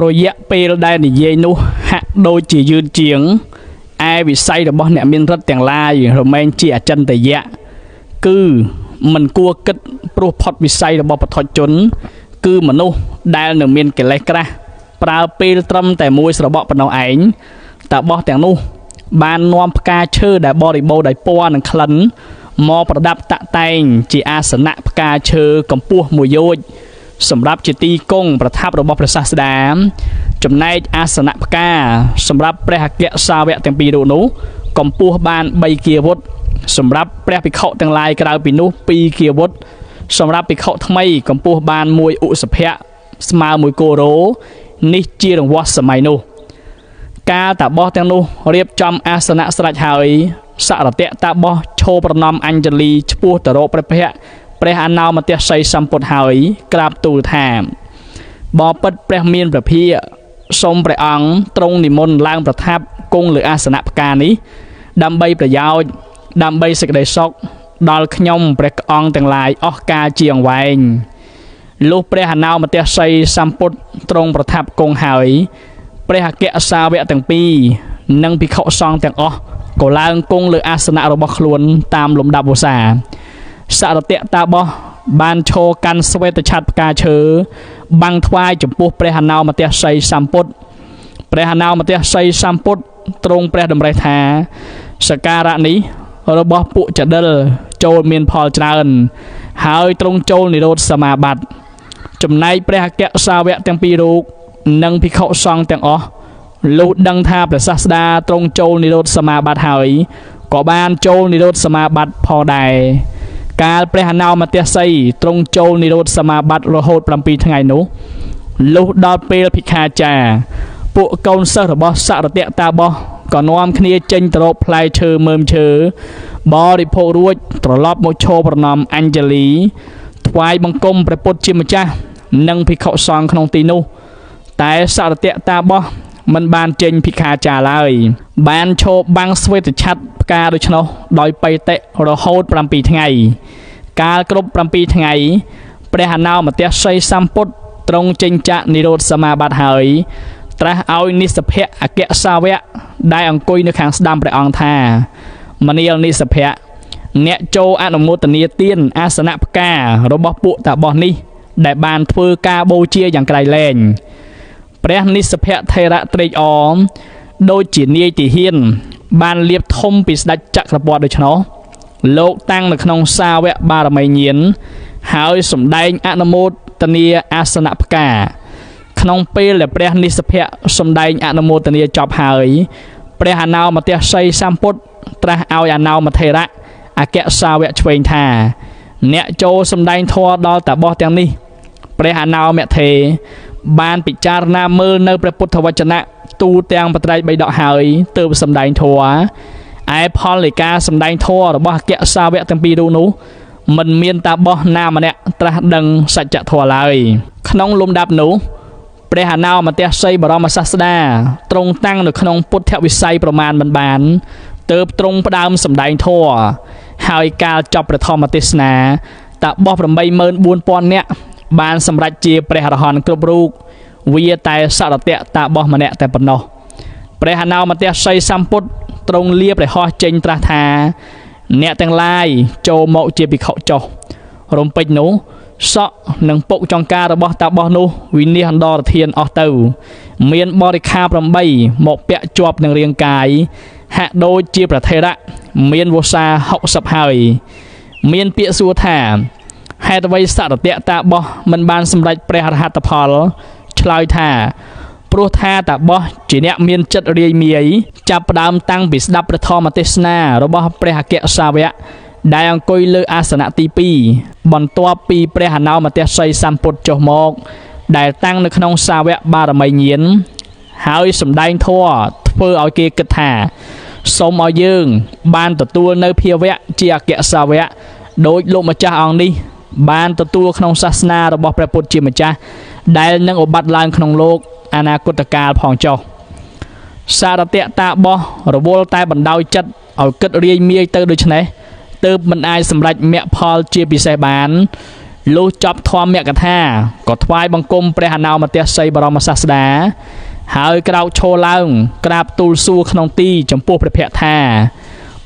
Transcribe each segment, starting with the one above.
រយៈពេលដែលនិយាយនោះហាក់ដូចជាយឺតជាង ឯវិស័យរបស់អ្នកមានឫទ្ធិទាំងឡាយរមែងជាអចិន្តយៈគឺមិនគួរគិតព្រោះផុតវិស័យរបស់បុថុជន គឺមនុស្សដែលនៅមានកិលេសក្រាស់ប្រើពេលត្រឹមតែមួយស្របក់ប៉ុណ្ណោះឯងតាបោះទាំងនោះ បាននាំផ្កាឈើដែលបរិបូរណ៍ដោយពណ៌និងក្លិនមកប្រដាប់តាក់តែងជាអាសនៈផ្កាឈើកម្ពស់មួយយោជន៍សម្រាប់ជាទីគង់ប្រថាប់របស់ព្រះសាស្តាចំណែកអាសនៈផ្កាសម្រាប់ព្រះអគ្គសាវកទាំងពីររូបនោះកម្ពស់បាន3គាវុធសម្រាប់ព្រះភិក្ខុទាំងឡាយក្រៅពីនោះ2គាវុធសម្រាប់ភិក្ខុថ្មីកម្ពស់បាន1ឧសភៈស្មើ1គោរោនេះជារង្វាស់សម័យនោះ កាលតាបោះទាំងនោះរៀបចំអាសនៈស្រេចហើយសរតៈតាបោះឈរប្រណម្យអញ្ជលីឆ្ពោះទៅរកព្រះភ័ក្ត្រព្រះអនោមទស្សីសម្ពុទ្ធហើយក្រាបទូលថាបបិទ្ធព្រះមានព្រះភិក្ខសូមព្រះអង្គទ្រង់និមន្តឡើងប្រថាប់គង់លើអាសនៈផ្កានេះដើម្បីប្រយោជន៍ដើម្បីសេចក្តីសុខដល់ខ្ញុំព្រះអង្គទាំងឡាយអស់កាលជាអង្វែងលុះព្រះអនោមទស្សីសម្ពុទ្ធទ្រង់ប្រថាប់គង់ហើយ ព្រះអគ្គសាវកទាំងពីរនិងភិក្ខុសង្ឃទាំងអស់ក៏ឡើងគង់លើអាសនៈរបស់ខ្លួនតាមលំដាប់វស្សាសរតៈតាបោះបានឈរកាន់ស្វេតឆ័ត្រផ្កាឈើបាំងថ្វាយចំពោះព្រះអនោមទស្សីសម្ពុទ្ធព្រះអនោមទស្សីសម្ពុទ្ធទ្រង់ព្រះតម្រិះថាសក្ការៈនេះរបស់ពួកចដិលចូលមានផលច្រើន ហើយទ្រង់ចូលនិរោធសមាបត្តិចំណែកព្រះអគ្គសាវកទាំងពីររូបនិងភិក្ខុសង្ឃទាំងអស់លុះដឹងថាព្រះសាស្តាទ្រង់ចូលនិរោធសមាបត្តិហើយក៏បានចូលនិរោធសមាបត្តិផងដែរកាលព្រះអនោមទស្សីទ្រង់ចូលនិរោធសមាបត្តិរហូត7ថ្ងៃនោះលុះដល់ពេលភិក្ខាចារពួកកូនសិស្សរបស់សរតៈតាបោះក៏នាំគ្នាចេញទៅរកផ្លែឈើមើមឈើបរិភោគរួចត្រឡប់មកឈរប្រណម្យអញ្ជលីថ្វាយបង្គំព្រះពុទ្ធជាម្ចាស់និងភិក្ខុសង្ឃក្នុងទីនោះ តែសរតៈតាបោះមិនបានចេញភិក្ខាចារឡើយ បានឈរបាំងស្វេតឆ័ត្រផ្កាដូច្នោះដោយបិតិរហូត7ថ្ងៃ កាលគ្រប់7ថ្ងៃ ព្រះអនោមទស្សីសម្ពុទ្ធទ្រង់ចេញចាកនិរោធសមាបត្តិហើយ ត្រាស់ឲ្យនិស្សភៈអគ្គសាវកដែលអង្គុយនៅខាងស្ដាំព្រះអង្គថាមនាលនិស្សភៈអ្នកចូលអនុមោទនាទានអាសនៈផ្ការបស់ពួកតាបោះនេះ ដែលបានធ្វើការបូជាយ៉ាងក្រៃលែង ព្រះនិស្សភៈថេរៈត្រេកអរដូចជានាយទាហាន បានលៀបធំពីស្ដេចចក្រពត្តិដូច្នោះលោកតាំងនៅក្នុងសាវកបារមីញាណហើយសម្ដែងអនុមោទនាអាសនៈផ្កា ក្នុងពេលដែលព្រះនិស្សភៈសម្ដែងអនុមោទនាចប់ហើយ ព្រះអនោមទស្សីសម្ពុទ្ធត្រាស់ឲ្យអនោមថេរៈអគ្គសាវកឆ្វេងថា អ្នកចូលសម្ដែងធម៌ដល់តាបោះទាំងនេះ ព្រះអនោមថេ បានពិចារណាមើលនៅព្រះពុទ្ធវចនៈទូទាំងបត្រៃបិដកហើយទើបសម្ដែងធម៌ឯផលនៃការសម្ដែងធម៌របស់អគ្គសាវកទាំងពីររូបនោះមិនមានតាបោះណាម្នាក់ត្រាស់ដឹងសច្ចធម៌ឡើយក្នុងលំដាប់នោះព្រះអនោមទស្សីបរមសាស្តាទ្រង់តាំងនៅក្នុងពុទ្ធវិស័យប្រមាណមិនបានទើបទ្រង់ផ្ដើមសម្ដែងធម៌ហើយកាលចប់ព្រះធម្មទេសនាតាបោះ84000នាក់បានសម្រេចជាព្រះអរហន្តគ្រប់រូបវាតែសរតៈតាបោះម្នាក់តែប៉ុណ្ណោះព្រះអនោមទស្សីសម្ពុទ្ធទ្រង់លាព្រះហស្ថចេញត្រាស់ថាអ្នកទាំងឡាយចូលមកជាភិក្ខុចុះរំពេចនោះសក់និងពុកចង្ការរបស់តាបោះនោះវិនាសអន្តរធានអស់ទៅ មានបរិខា8មកពាក់ជាប់នឹងរាងកាយហាក់ដូចជាប្រថេរៈមានវស្សា60ហើយ មានពាក្យសួរថាហេតុអ្វីសរតៈតាបោះមិនបានសម្រេចព្រះអរហត្តផលឆ្លើយថាព្រោះថាតាបោះជាអ្នកមានចិត្តរាយមាយចាប់ផ្ដើមតាំងពីស្ដាប់ព្រះធម៌ទេសនារបស់ព្រះអគ្គសាវកដែលអង្គុយលើអាសនៈទី2បន្ទាប់ពីព្រះអនោមទស្សីសម្ពុទ្ធចុះមក ដែលតាំងនៅក្នុងសាវកបារមីញាណហើយសម្ដែងធម៌ធ្វើឲ្យគេគិតថាសូមឲ្យយើង បានទទួលនៅភាវៈជាអគ្គសាវកដោយលោកម្ចាស់អង្គនេះ បានទទួលក្នុងសាសនារបស់ព្រះពុទ្ធជាម្ចាស់ដែលនឹងឧបត្តិឡើងក្នុងលោកអនាគតកាលផងចុះសារតៈតាបោះរវល់តែបណ្ដោយចិត្តឲ្យគិតរាយមាយទៅដូច្នេះទើបមិនអាចសម្រេចមគ្គផលជាពិសេសបាន លុះចប់ធម្មកថាក៏ថ្វាយបង្គំព្រះអនោមទស្សីបរមសាស្តាហើយក្រោកឈរឡើង ក្រាបទូលសួរក្នុងទីចំពោះព្រះភ័ក្ត្រថា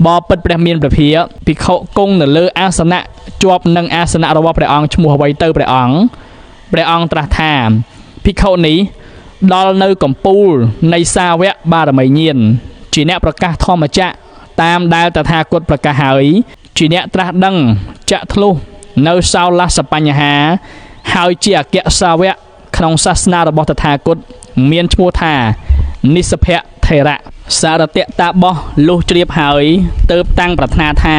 បបិទ្ធព្រះមានព្រះភិក្ខភិក្ខុគង់នៅលើអាសនៈជាប់នឹងអាសនៈរបស់ព្រះអង្គឈ្មោះអ្វីទៅព្រះអង្គព្រះអង្គត្រាស់ថាភិក្ខុនេះដល់នៅកំពូលនៃសាវកបារមីញាណជាអ្នកប្រកាសធម្មចក្រតាមដែលតថាគតប្រកាសហើយជាអ្នកត្រាស់ដឹងចាក់ធ្លុះនៅសោលសបញ្ហាហើយជាអគ្គសាវកក្នុងសាសនារបស់តថាគតមានឈ្មោះថានិស្សភៈថេរៈសារតៈតាបោះលុះជ្រាបហើយទៅតាំងប្រាថ្នាថា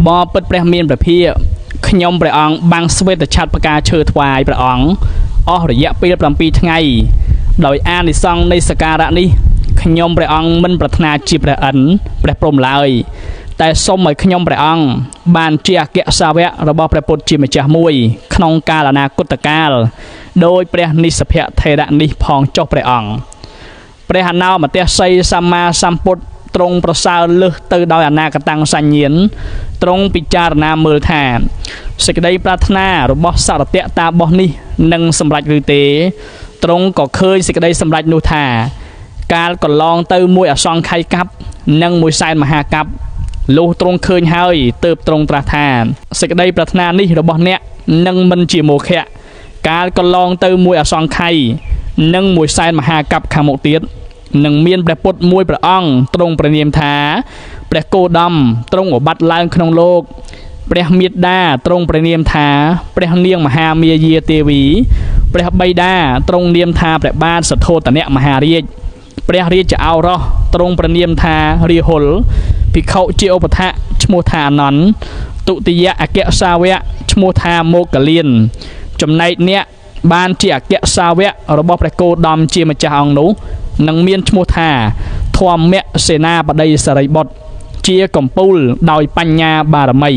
បបិទ្ធព្រះមានព្រះភិក្ខខ្ញុំព្រះអង្គបាំងស្វេតឆ័ត្រផ្កាឈើថ្វាយព្រះអង្គអស់រយៈពេល7ថ្ងៃដោយអានិសង្សនៃសក្ការៈនេះខ្ញុំព្រះអង្គមិនប្រាថ្នាជាព្រះឥន្ទព្រះព្រហ្មឡើយតែសូមឲ្យខ្ញុំព្រះអង្គបានជាអគ្គសាវករបស់ព្រះពុទ្ធជាម្ចាស់មួយក្នុងកាលអនាគតកាលដោយព្រះនិស្សភៈថេរៈនេះផងចុះព្រះអង្គព្រះអនោមទស្សីសម្មាសម្ពុទ្ធទ្រង់ប្រសើរលើសទៅដោយអនាគតាំងសញ្ញាណទ្រង់ពិចារណាមើលថាសេចក្តីប្រាថ្នារបស់សារតៈតាបោះនេះនឹងសម្រេចឬទេទ្រង់ក៏ឃើញសេចក្តីសម្រេចនោះថាកាលកន្លងទៅមួយអសង្ខ័យកັບនិងមួយសែនមហាកັບលុះទ្រង់ឃើញហើយទើបទ្រង់ត្រាស់ថាសេចក្តីប្រាថ្នានេះរបស់អ្នកនឹងមិនជាមោខៈកាលកន្លងទៅមួយអសង្ខ័យនិងមួយសែនមហាកັບខាងមុខទៀតនឹងមានព្រះពុទ្ធមួយព្រះអង្គទ្រង់ព្រះនាមថាព្រះគោតមទ្រង់ឧបត្តិឡើងក្នុងលោកព្រះមេដាទ្រង់ព្រះនាមថាព្រះនាងមហាមាយាទេវីព្រះបិតាទ្រង់នាមថាព្រះបាទសទ្ធោទនៈមហារាជព្រះរាជឱរសទ្រង់ព្រះនាមថារាហុលភិក្ខុជាឧបថៈឈ្មោះថាអនន្តទុតិយអគ្គសាវកឈ្មោះថាមោគលានចំណែកអ្នកបានជាអគ្គសាវករបស់ព្រះគោតមជាម្ចាស់អង្គនោះនឹងមានឈ្មោះថាធម្មសេនាបតីសរិបុត្រជាកំពូលដោយបញ្ញាបារមី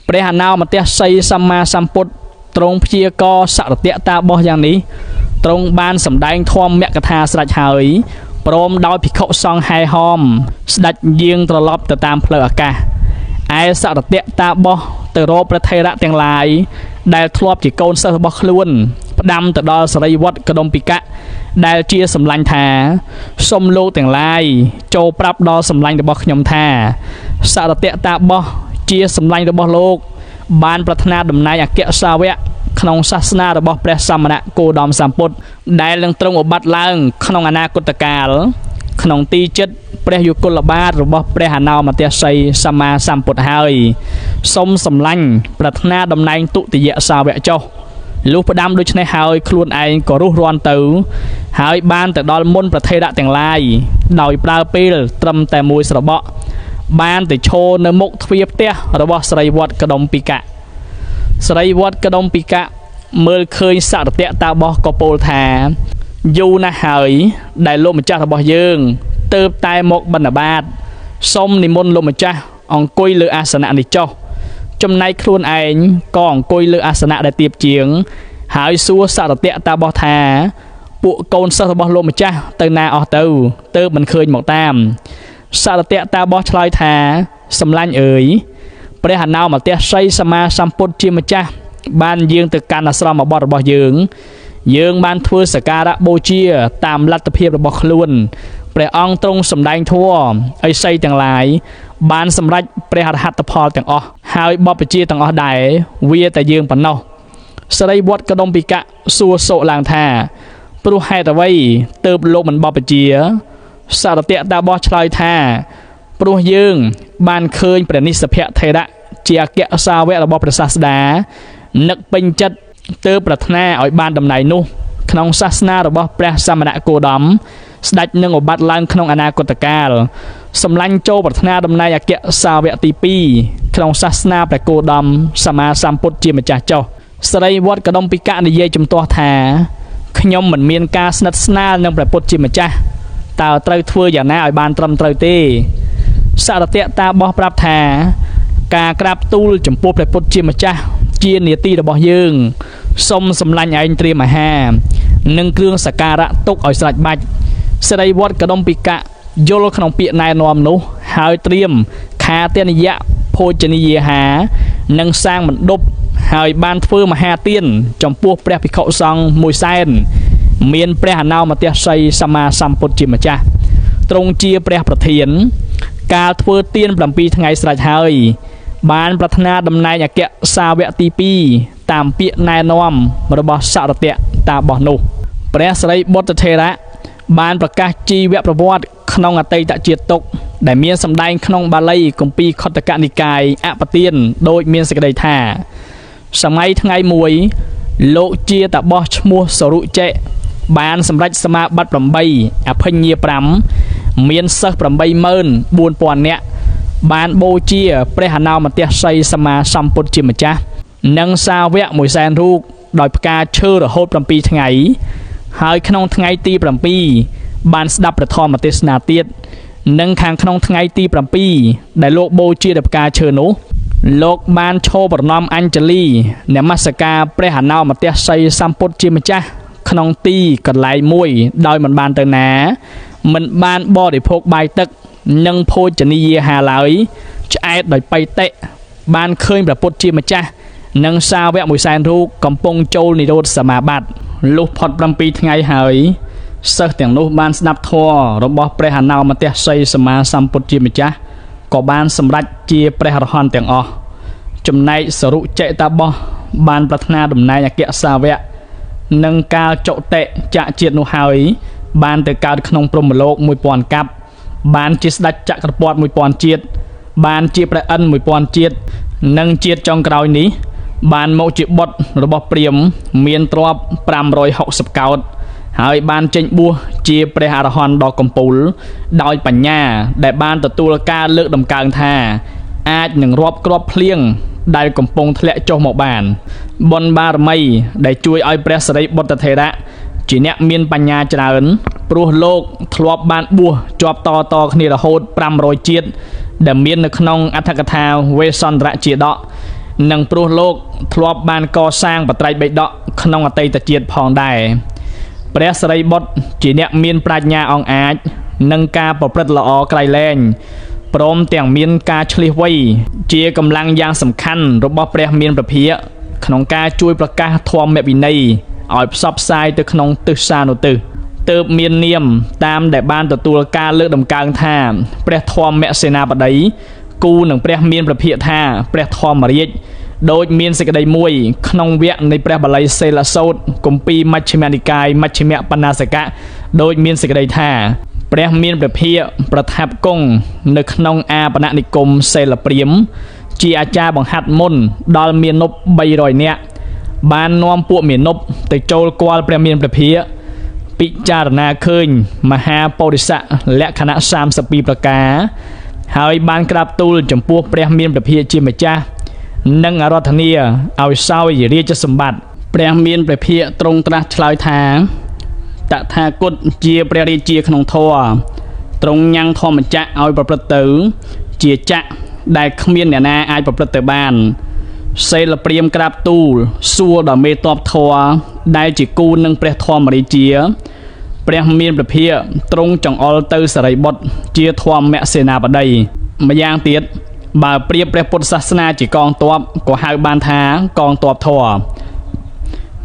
ព្រះអនោមទស្សីសម្មាសម្ពុទ្ធទ្រង់ព្យាករសរតៈតាបោះយ៉ាងនេះទ្រង់បានសម្ដែងធម្មកថាស្រេចហើយព្រមដោយភិក្ខុសង្ឃហែហោមស្ដេចយាងត្រឡប់ទៅតាមផ្លូវអាកាសឯសរតៈតាបោះទៅរកព្រះថេរៈទាំងឡាយដែលធ្លាប់ជាកូនសិស្សរបស់ខ្លួនផ្ដាំទៅដល់សរិវត្តកដុំពិកៈដែលជាសម្លាញ់ថាសូមលោកទាំងឡាយចូលប្រាប់ដល់សម្លាញ់របស់ខ្ញុំថាសរតៈតាបោះជាសម្លាញ់របស់លោកបានប្រាថ្នាតំណែងអគ្គសាវកក្នុងសាសនារបស់ព្រះសមណគោតមសម្ពុទ្ធដែលនឹងទ្រង់ឧបត្តិឡើងក្នុងអនាគតកាលក្នុងទីចិត្តព្រះយុគលបាទរបស់ព្រះអនោមទស្សីសម្មាសម្ពុទ្ធហើយសូមសម្លាញ់ប្រាថ្នាតំណែងទុតិយសាវកចុះលុះផ្ដាំដូច្នេះហើយខ្លួនឯងក៏រុះរាន់ទៅហើយបានទៅដល់មុនប្រថេរៈទាំងឡាយដោយប្រើពេលត្រឹមតែមួយស្របក់បានទៅឈរនៅមុខទ្វារផ្ទះរបស់ស្រីវត្តកដុំពិកៈស្រីវត្តកដុំពិកៈមើលឃើញសរតៈតាបោះក៏ពោលថាយូរណាស់ហើយដែលលោកម្ចាស់របស់យើងទៅតែមកបណ្ឌបាតសូមនិមន្តលោកម្ចាស់អង្គុយលើអាសនៈនេះចុះចំណែកខ្លួនឯងក៏អង្គុយលើអាសនៈដែលទាបជាងហើយសួរសរតៈតាបោះថាពួកកូនសិស្សរបស់លោកម្ចាស់ទៅណាអស់ទៅទៅមិនឃើញមកតាមសរតៈតាបោះឆ្លើយថាសម្លាញ់អើយព្រះអនោមទស្សីសម្មាសម្ពុទ្ធជាម្ចាស់បានយាងទៅកាន់អាស្រមបត្តិរបស់យើងយើងបានធ្វើសក្ការៈបូជាតាមលទ្ធភាពរបស់ខ្លួនព្រះអង្គទ្រង់សម្ដែងធម៌អិសីទាំងឡាយបានសម្រេចព្រះអរហន្តផលទាំងអស់ហើយបព្វជិទាំងអស់ដែរវាតែយើងប៉ុណ្ណោះស្រីវត្តកដុំពិកៈសួរសោកឡើងថាព្រោះហេតុអ្វីទើបលោកមិនបព្វជិសរតៈតាបោះឆ្លើយថាព្រោះយើងបានឃើញព្រះនិស្សភៈថេរៈជាអគ្គសាវករបស់ព្រះសាស្តានឹកពេញចិត្តទើបប្រាថ្នាឲ្យបានតំណែងនោះក្នុងសាសនារបស់ព្រះសមណគោតមស្ដេចនឹងឧបត្តិឡើងក្នុងអនាគតកាលសម្លាញ់ចូលប្រាថ្នាតំណែងអគ្គសាវកទី2ក្នុងសាសនាព្រះគោតមសម្មាសម្ពុទ្ធជាម្ចាស់ចុះស្រីវត្តកដុំពិកៈនិយាយជំទាស់ថាខ្ញុំមិនមានការស្និទ្ធស្នាលនឹងព្រះពុទ្ធជាម្ចាស់តើត្រូវធ្វើយ៉ាងណាឲ្យបានត្រឹមត្រូវទេសរតៈតាបោះប្រាប់ថាការក្រាបទូលចំពោះព្រះពុទ្ធជាម្ចាស់ជានីតិរបស់យើងសូមសម្លាញ់ឯងត្រៀមអាហារនិងគ្រឿងសក្ការៈទុកឲ្យស្រេចបាច់ស្រីវត្តកដុំពិកៈយល់ក្នុងពាក្យណែនាំនោះហើយត្រៀមខាទនិយៈភោជនីយហានិងសាងមណ្ឌប ហើយបានធ្វើមហាទានចំពោះព្រះភិក្ខុសង្ឃមួយសែនមានព្រះអនោមទស្សីសម្មាសម្ពុទ្ធជាម្ចាស់ទ្រង់ជាព្រះប្រធាន កាលធ្វើទាន7ថ្ងៃស្រេចហើយ បានប្រាថ្នាតំណែងអគ្គសាវកទី2តាមពាក្យណែនាំរបស់សរតៈតាបោះនោះព្រះសិរីបុត្រថេរៈបានប្រកាសជីវប្រវត្តិក្នុងអតីតជាតិទុកដែលមានសម្ដែងក្នុងបាលីគម្ពីរខុទ្ទកនិកាយអបទានដូចមានសេចក្តីថាសម័យថ្ងៃមួយលោកជាតាបោះឈ្មោះសរុចេបានសម្រេចសមាបត្តិ8អភិញ្ញា5មានសិស្ស84000នាក់បានបូជាព្រះអនោមទស្សីសម្មាសម្ពុទ្ធជាម្ចាស់និងសាវក1សែនរូបដោយផ្កាឈើរហូត7ថ្ងៃហើយក្នុងថ្ងៃទី7បានស្ដាប់ព្រះធម៌ទេសនាទៀតនិងខាងក្នុងថ្ងៃទី7ដែលលោកបូជាដោយផ្កាឈើនោះលោកបានឈរប្រណម្យអញ្ជលីនមស្ការព្រះអនោមទស្សីសម្ពុទ្ធជាម្ចាស់ក្នុងទីកន្លែងមួយដោយមិនបានទៅណាមិនបានបរិភោគបាយទឹកនិងភោជនីយអាហារឡើយឆ្អែតដោយបៃតិបានឃើញព្រះពុទ្ធជាម្ចាស់និងសាវក1សែនរូបកំពុងចូលនិរោធសមាបត្តិលុះផុត7ថ្ងៃហើយសិស្សទាំងនោះបានស្ដាប់ធម៌របស់ព្រះអនោមទស្សីសម្មាសម្ពុទ្ធជាម្ចាស់ក៏បានសម្រេចជាព្រះអរហន្តទាំងអស់ចំណែកសរុចេតាបោះបានប្រាថ្នាតំណែងអគ្គសាវកនិងកាលចុតិចាក់ជាតិនោះហើយបានទៅកើតក្នុងព្រហ្មលោក1000កាប់បានជាស្ដេចចក្រពត្តិ1000ជាតិបានជាព្រះឥន្ទ1000ជាតិនិងជាតិចុងក្រោយនេះបានមកជាបុត្ររបស់ព្រាហ្មណ៍មានទ្រព្យ560កោដ្ឋហើយបានចេញបួសជាព្រះអរហន្តដ៏កំពូលដោយបញ្ញាដែលបានទទួលការលើកដំកើងថាអាចនឹងរាប់គ្រាប់ភ្លៀងដែលកំពុងធ្លាក់ចុះមកបានបុណ្យបារមីដែលជួយឲ្យព្រះសិរីបុត្រថេរៈជាអ្នកមានបញ្ញាច្រើនព្រោះលោកធ្លាប់បានបួសជាប់តតគ្នារហូត500ជាតិដែលមាននៅក្នុងអត្ថកថាវេស្សន្តរជាដកនិងព្រោះលោកធ្លាប់បានកសាងបត្រៃបិដកក្នុងអតីតជាតិផងដែរព្រះសិរីបុត្រជាអ្នកមានប្រាជ្ញាអង្អាចនិងការប្រព្រឹត្តល្អក្រៃលែងព្រមទាំងមានការឆ្លៀសវៃជាកម្លាំងយ៉ាងសំខាន់របស់ព្រះមានព្រះភិក្ខក្នុងការជួយប្រកាសធម្មវិន័យឲ្យផ្សព្វផ្សាយទៅក្នុងទិសានុទិសទើបមាននាមតាមដែលបានទទួលការលើកដំកើងថាព្រះធម្មសេនាបតីគូនឹងព្រះមានព្រះភិក្ខថាព្រះធម្មរាជដូចមានសេចក្តីមួយក្នុងវគ្គនៃព្រះបាលីសិលសូត្រគម្ពីរមជ្ឈិមនិកាយមជ្ឈិមបណ្ណាសកៈដូចមានសេចក្តីថាព្រះមានព្រះភិក្ខប្រថាប់គង់នៅក្នុងអាបណនិគមសិលព្រាមជាអាចារ្យបង្ហាត់មុនដល់មាណព300នាក់បាននាំពួកមាណពទៅចូលគាល់ព្រះមានព្រះភិក្ខពិចារណាឃើញមហាបរិស័កលក្ខណៈ32ប្រការហើយបានក្រាបទូលចំពោះព្រះមានព្រះភិក្ខជាម្ចាស់និងអារាធនាឲ្យសោយរាជសម្បត្តិព្រះមានព្រះភិក្ខទ្រង់ត្រាស់ឆ្លើយថាតថាគតជាព្រះរាជាក្នុងធម៌ទ្រង់ញ៉ាំងធម្មចក្រឲ្យប្រព្រឹត្តទៅជាចក្រដែលគ្មានអ្នកណាអាចប្រព្រឹត្តទៅបានសិលព្រាមក្រាបទូលសួរដល់មេតបធម៌ដែលជាគូនឹងព្រះធម្មរាជាព្រះមានព្រះភិក្ខទ្រង់ចង្អុលទៅសិរីបុត្រជាធម្មសេនាបតីម្យ៉ាងទៀតបើប្រៀបព្រះពុទ្ធសាសនាជាកងទ័ពក៏ហៅបានថាកងទ័ពធម៌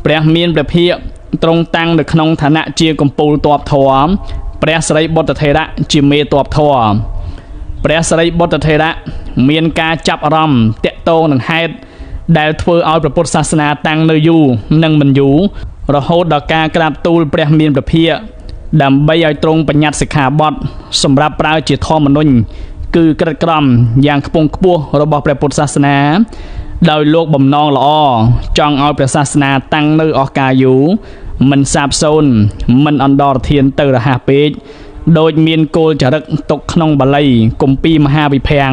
ព្រះមានព្រះភិក្ខទ្រង់តាំងនៅក្នុងឋានៈជាកំពូលទ័ពធម៌ព្រះសិរីបុត្រថេរៈជាមេទ័ពធម៌ព្រះសិរីបុត្រថេរៈមានការចាប់អារម្មណ៍តាក់ទងនឹងហេតុដែលធ្វើឲ្យព្រះពុទ្ធសាសនាតាំងនៅយូរនិងមិនយូររហូតដល់ការក្រាបទូលព្រះមានព្រះភិក្ខដើម្បីឲ្យទ្រង់បញ្ញត្តិសិក្ខាបទសម្រាប់ប្រើជាធម្មនុញ្ញគឺក្រិតក្រមយ៉ាងខ្ពង់ខ្ពស់របស់ព្រះពុទ្ធសាសនាដោយលោកបំណងល្អចង់ឲ្យព្រះសាសនាតាំងនៅអស់កាលយូរមិនសាបសូន្យមិនអន្តរធានទៅរហ័សពេកដូចមានគោលចរិកទុកក្នុងបាលីគម្ពីរមហាវិភាំង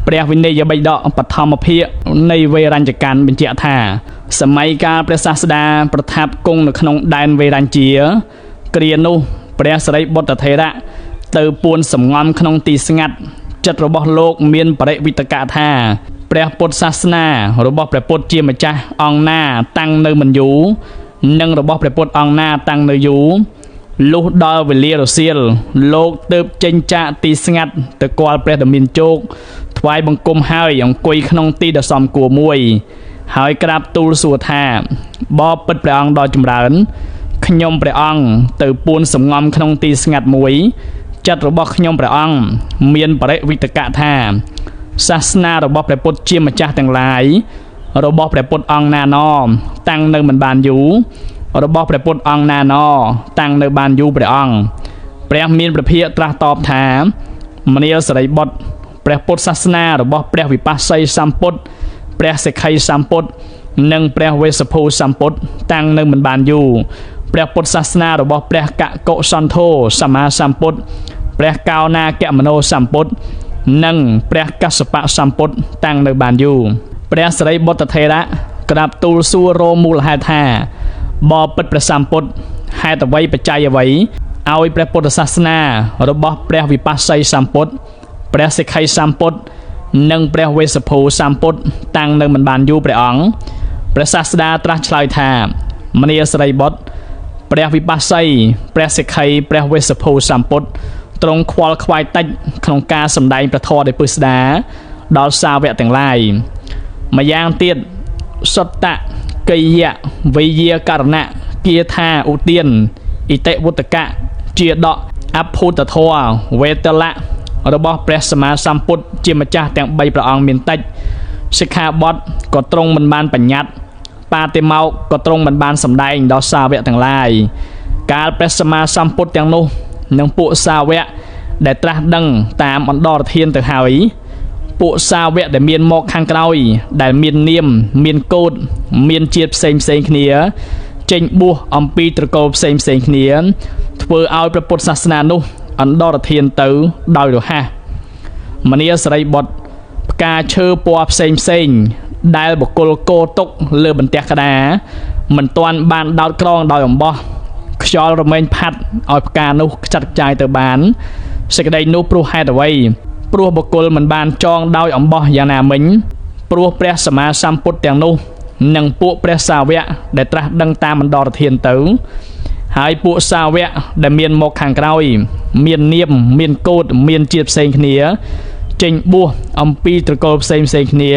ព្រះវិន័យបិដកបឋមភាគនៃវេរញ្ញកណ្ឌបញ្ជាក់ថាសម័យកាលព្រះសាស្តាប្រថាប់គង់នៅក្នុងដែនវេរញ្ជាគ្រានោះព្រះសិរីបុត្រថេរៈទៅពួនសំងំក្នុងទីស្ងាត់ចិត្តរបស់លោកមានបរិវិតកៈថាព្រះពុទ្ធសាសនារបស់ព្រះពុទ្ធជាម្ចាស់អង្គណាតាំងនៅមិនយូរនិងរបស់ព្រះពុទ្ធអង្គណាតាំងនៅយូរលុះដល់វេលារសៀលលោកទើបចេញចាកទីស្ងាត់ទៅគាល់ព្រះដ៏មានជោគថ្វាយបង្គំហើយអង្គុយក្នុងទីដ៏សមគួរមួយ ហើយក្រាបទូលសួរថាបបិទ្ធព្រះអង្គដ៏ចម្រើនខ្ញុំព្រះអង្គទៅពួនសំងំក្នុងទីស្ងាត់មួយចិត្តរបស់ខ្ញុំព្រះអង្គមានបរិវិតកៈថាសាសនារបស់ព្រះពុទ្ធជាម្ចាស់ទាំងឡាយរបស់ព្រះពុទ្ធអង្គណាណតាំងនៅមិនបានយូររបស់ព្រះពុទ្ធអង្គណាណតាំងនៅបានយូរព្រះអង្គព្រះមានព្រះភិក្ខត្រាស់តបថាមនាលសរិបុត្រព្រះពុទ្ធសាសនារបស់ព្រះវិបស្សីសម្ពុទ្ធព្រះសិក្ខីសម្ពុទ្ធនិងព្រះវេស្សភូសម្ពុទ្ធតាំងនៅមិនបានយូរព្រះពុទ្ធសាសនារបស់ព្រះកកុសន្ធោសម្មាសម្ពុទ្ធព្រះកោណាគមនោសម្ពុទ្ធនិងព្រះកស្សបៈសម្ពុទ្ធតាំងនៅបានយូរព្រះសិរីបុត្រថេរៈក្រាបទូលសួររមូលហេតុថាបបិទ្ធព្រះសម្ពុទ្ធហេតុអ្វីបច្ច័យអ្វីឲ្យព្រះពុទ្ធសាសនារបស់ព្រះវិបស្សីសម្ពុទ្ធព្រះសិក្ខីសម្ពុទ្ធនិងព្រះវេស្សភូសម្ពុទ្ធតាំងនៅមិនបានយូរព្រះអង្គព្រះសាស្តាត្រាស់ឆ្លើយថាមនាលសិរីបុត្រព្រះវិបស្សីព្រះសិក្ខីព្រះវេស្សភូសម្ពុទ្ធទ្រង់ខ្វល់ខ្វាយតិចក្នុងការសម្ដែងព្រះធម៌ដោយពិស្ដាដល់សាវកទាំងឡាយម្យ៉ាងទៀតសុត្តៈកិយៈវិយាករណៈគាថាឧទានអិតិវុត្តកៈជាដកអភូតធម៌វេតលៈរបស់ព្រះសម្មាសម្ពុទ្ធជាម្ចាស់ទាំង3ព្រះអង្គមានតិចសិក្ខាបទក៏ទ្រង់មិនបានបញ្ញត្តិបាតិមោកក៏ទ្រង់មិនបានសម្ដែងដល់សាវកទាំងឡាយកាលព្រះសម្មាសម្ពុទ្ធទាំងនោះនិងពួកសាវកដែលត្រាស់ដឹងតាមអន្តរធានទៅហើយពួកសាវកដែលមានមកខាងក្រោយដែលមាននាមមានកោតមានជាតិផ្សេងផ្សេងគ្នាចេញបួសអំពីត្រកូលផ្សេងផ្សេងគ្នាធ្វើឲ្យព្រះពុទ្ធសាសនានោះអន្តរធានទៅដោយរហ័សមនាលសិរីបុត្រផ្កាឈើពណ៌ផ្សេងផ្សេងដែលបុគ្គលកោទុកលើបន្ទះក្តារមិនទាន់បានដោតក្រងដោយអំបោះខ្យល់រមែងផាត់ឲ្យផ្កានោះខ្ចាត់ខ្ចាយទៅបានសេចក្តីនោះព្រោះហេតុអ្វីព្រោះបុគ្គលមិនបានចងដោយអំបោះយ៉ាងណាមិញព្រោះព្រះសម្មាសម្ពុទ្ធទាំងនោះនិងពួកព្រះសាវកដែលត្រាស់ដឹងតាមអន្តរធានទៅហើយពួកសាវកដែលមានមកខាងក្រោយមាននាមមានកោតមានជាតិផ្សេងគ្នាចេញបួសអំពីត្រកូលផ្សេងផ្សេងគ្នា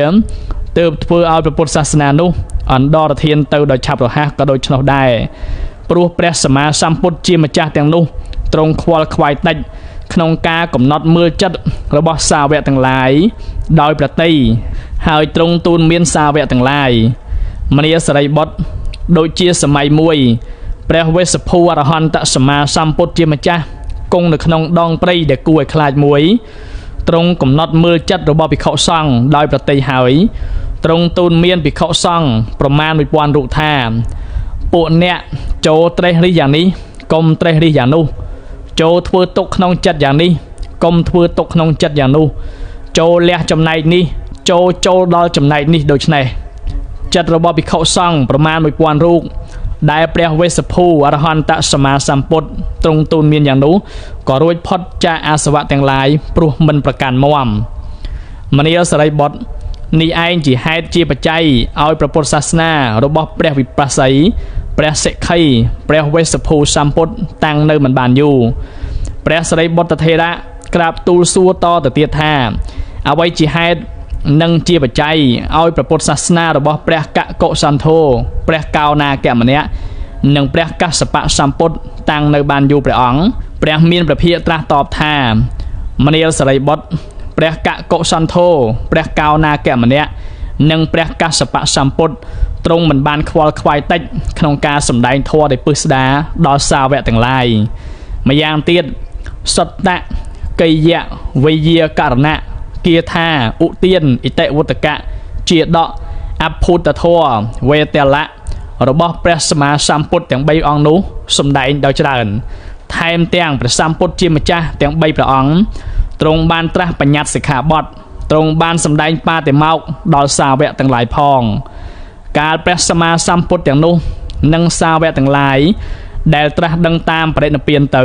ទើបធ្វើឲ្យព្រះពុទ្ធសាសនានោះអន្តរធានទៅដោយឆាប់រហ័សក៏ដូច្នោះដែរព្រោះព្រះសម្មាសម្ពុទ្ធជាម្ចាស់ទាំងនោះទ្រង់ខ្វល់ខ្វាយតិចក្នុងការកំណត់មើលចិត្តរបស់សាវកទាំងឡាយដោយប្រតិហើយទ្រង់ទូនមានសាវកទាំងឡាយមនាលសិរីបុត្រដូចជាសម័យមួយព្រះវេស្សភូអរហន្តសម្មាសម្ពុទ្ធជាម្ចាស់គង់នៅក្នុងដងព្រៃដែលគួរឲ្យខ្លាចមួយទ្រង់កំណត់មើលចិត្តរបស់ភិក្ខុសង្ឃដោយប្រតិហើយទ្រង់ទូនមានភិក្ខុសង្ឃប្រមាណ1000រូបថាពួកអ្នកចូលត្រេះរិះយ៉ាងនេះកុំត្រេះរិះយ៉ាងនោះចូលធ្វើទុកក្នុងចិត្តយ៉ាងនេះកុំធ្វើទុកក្នុងចិត្តយ៉ាងនោះចូលលះចំណែកនេះចូលដល់ចំណែកនេះដូច្នេះចិត្តរបស់ភិក្ខុសង្ឃប្រមាណ1000រូបដែលព្រះវេស្សភូអរហន្តសម្មាសម្ពុទ្ធទ្រង់ទូនមានយ៉ាងនោះក៏រួចផុតចាកអាសវៈទាំងឡាយព្រោះមិនប្រកាន់មាំមនាលសិរីបុត្រនេះឯងជាហេតុជាបច្ច័យឲ្យព្រះពុទ្ធសាសនារបស់ព្រះវិបស្សីព្រះសិក្ខីព្រះវេស្សភូសម្ពុទ្ធតាំងនៅមិនបានយូរព្រះសិរីបុត្រថេរៈក្រាបទូលសួរតទៅទៀតថាអ្វីជាហេតុនិងជាបច្ច័យឲ្យព្រះពុទ្ធសាសនារបស់ព្រះកកុសន្ធោព្រះកោណាគមនៈនិងព្រះកស្សបៈសម្ពុទ្ធតាំងនៅបានយូរព្រះអង្គព្រះមានព្រះភិក្ខត្រាស់តបថាមនាលសិរីបុត្រព្រះកកុសន្ធោព្រះកោណាគមនៈនិងព្រះកស្សបៈសម្ពុទ្ធទ្រង់មិនបានខ្វល់ខ្វាយតិចក្នុងការសម្ដែងធម៌ដោយពិស្ដាដល់សាវកទាំងឡាយម្យ៉ាងទៀតសុត្តៈកិយៈវិយាករណៈគាថាឧទានអិតិវុត្តកៈជាដកអភូតធម៌វេតលៈរបស់ព្រះសម្មាសម្ពុទ្ធទាំង3អង្គនោះសម្ដែងដោយច្រើនថែមទាំងព្រះសម្ពុទ្ធជាម្ចាស់ទាំង3ព្រះអង្គទ្រង់បានត្រាស់បញ្ញត្តិសិក្ខាបទទ្រង់បានសម្ដែងបាតិមោកដល់សាវកទាំងឡាយផងកាលព្រះសម្មាសម្ពុទ្ធទាំងនោះនិងសាវកទាំងឡាយដែលត្រាស់ដឹងតាមបរិនិព្វានទៅ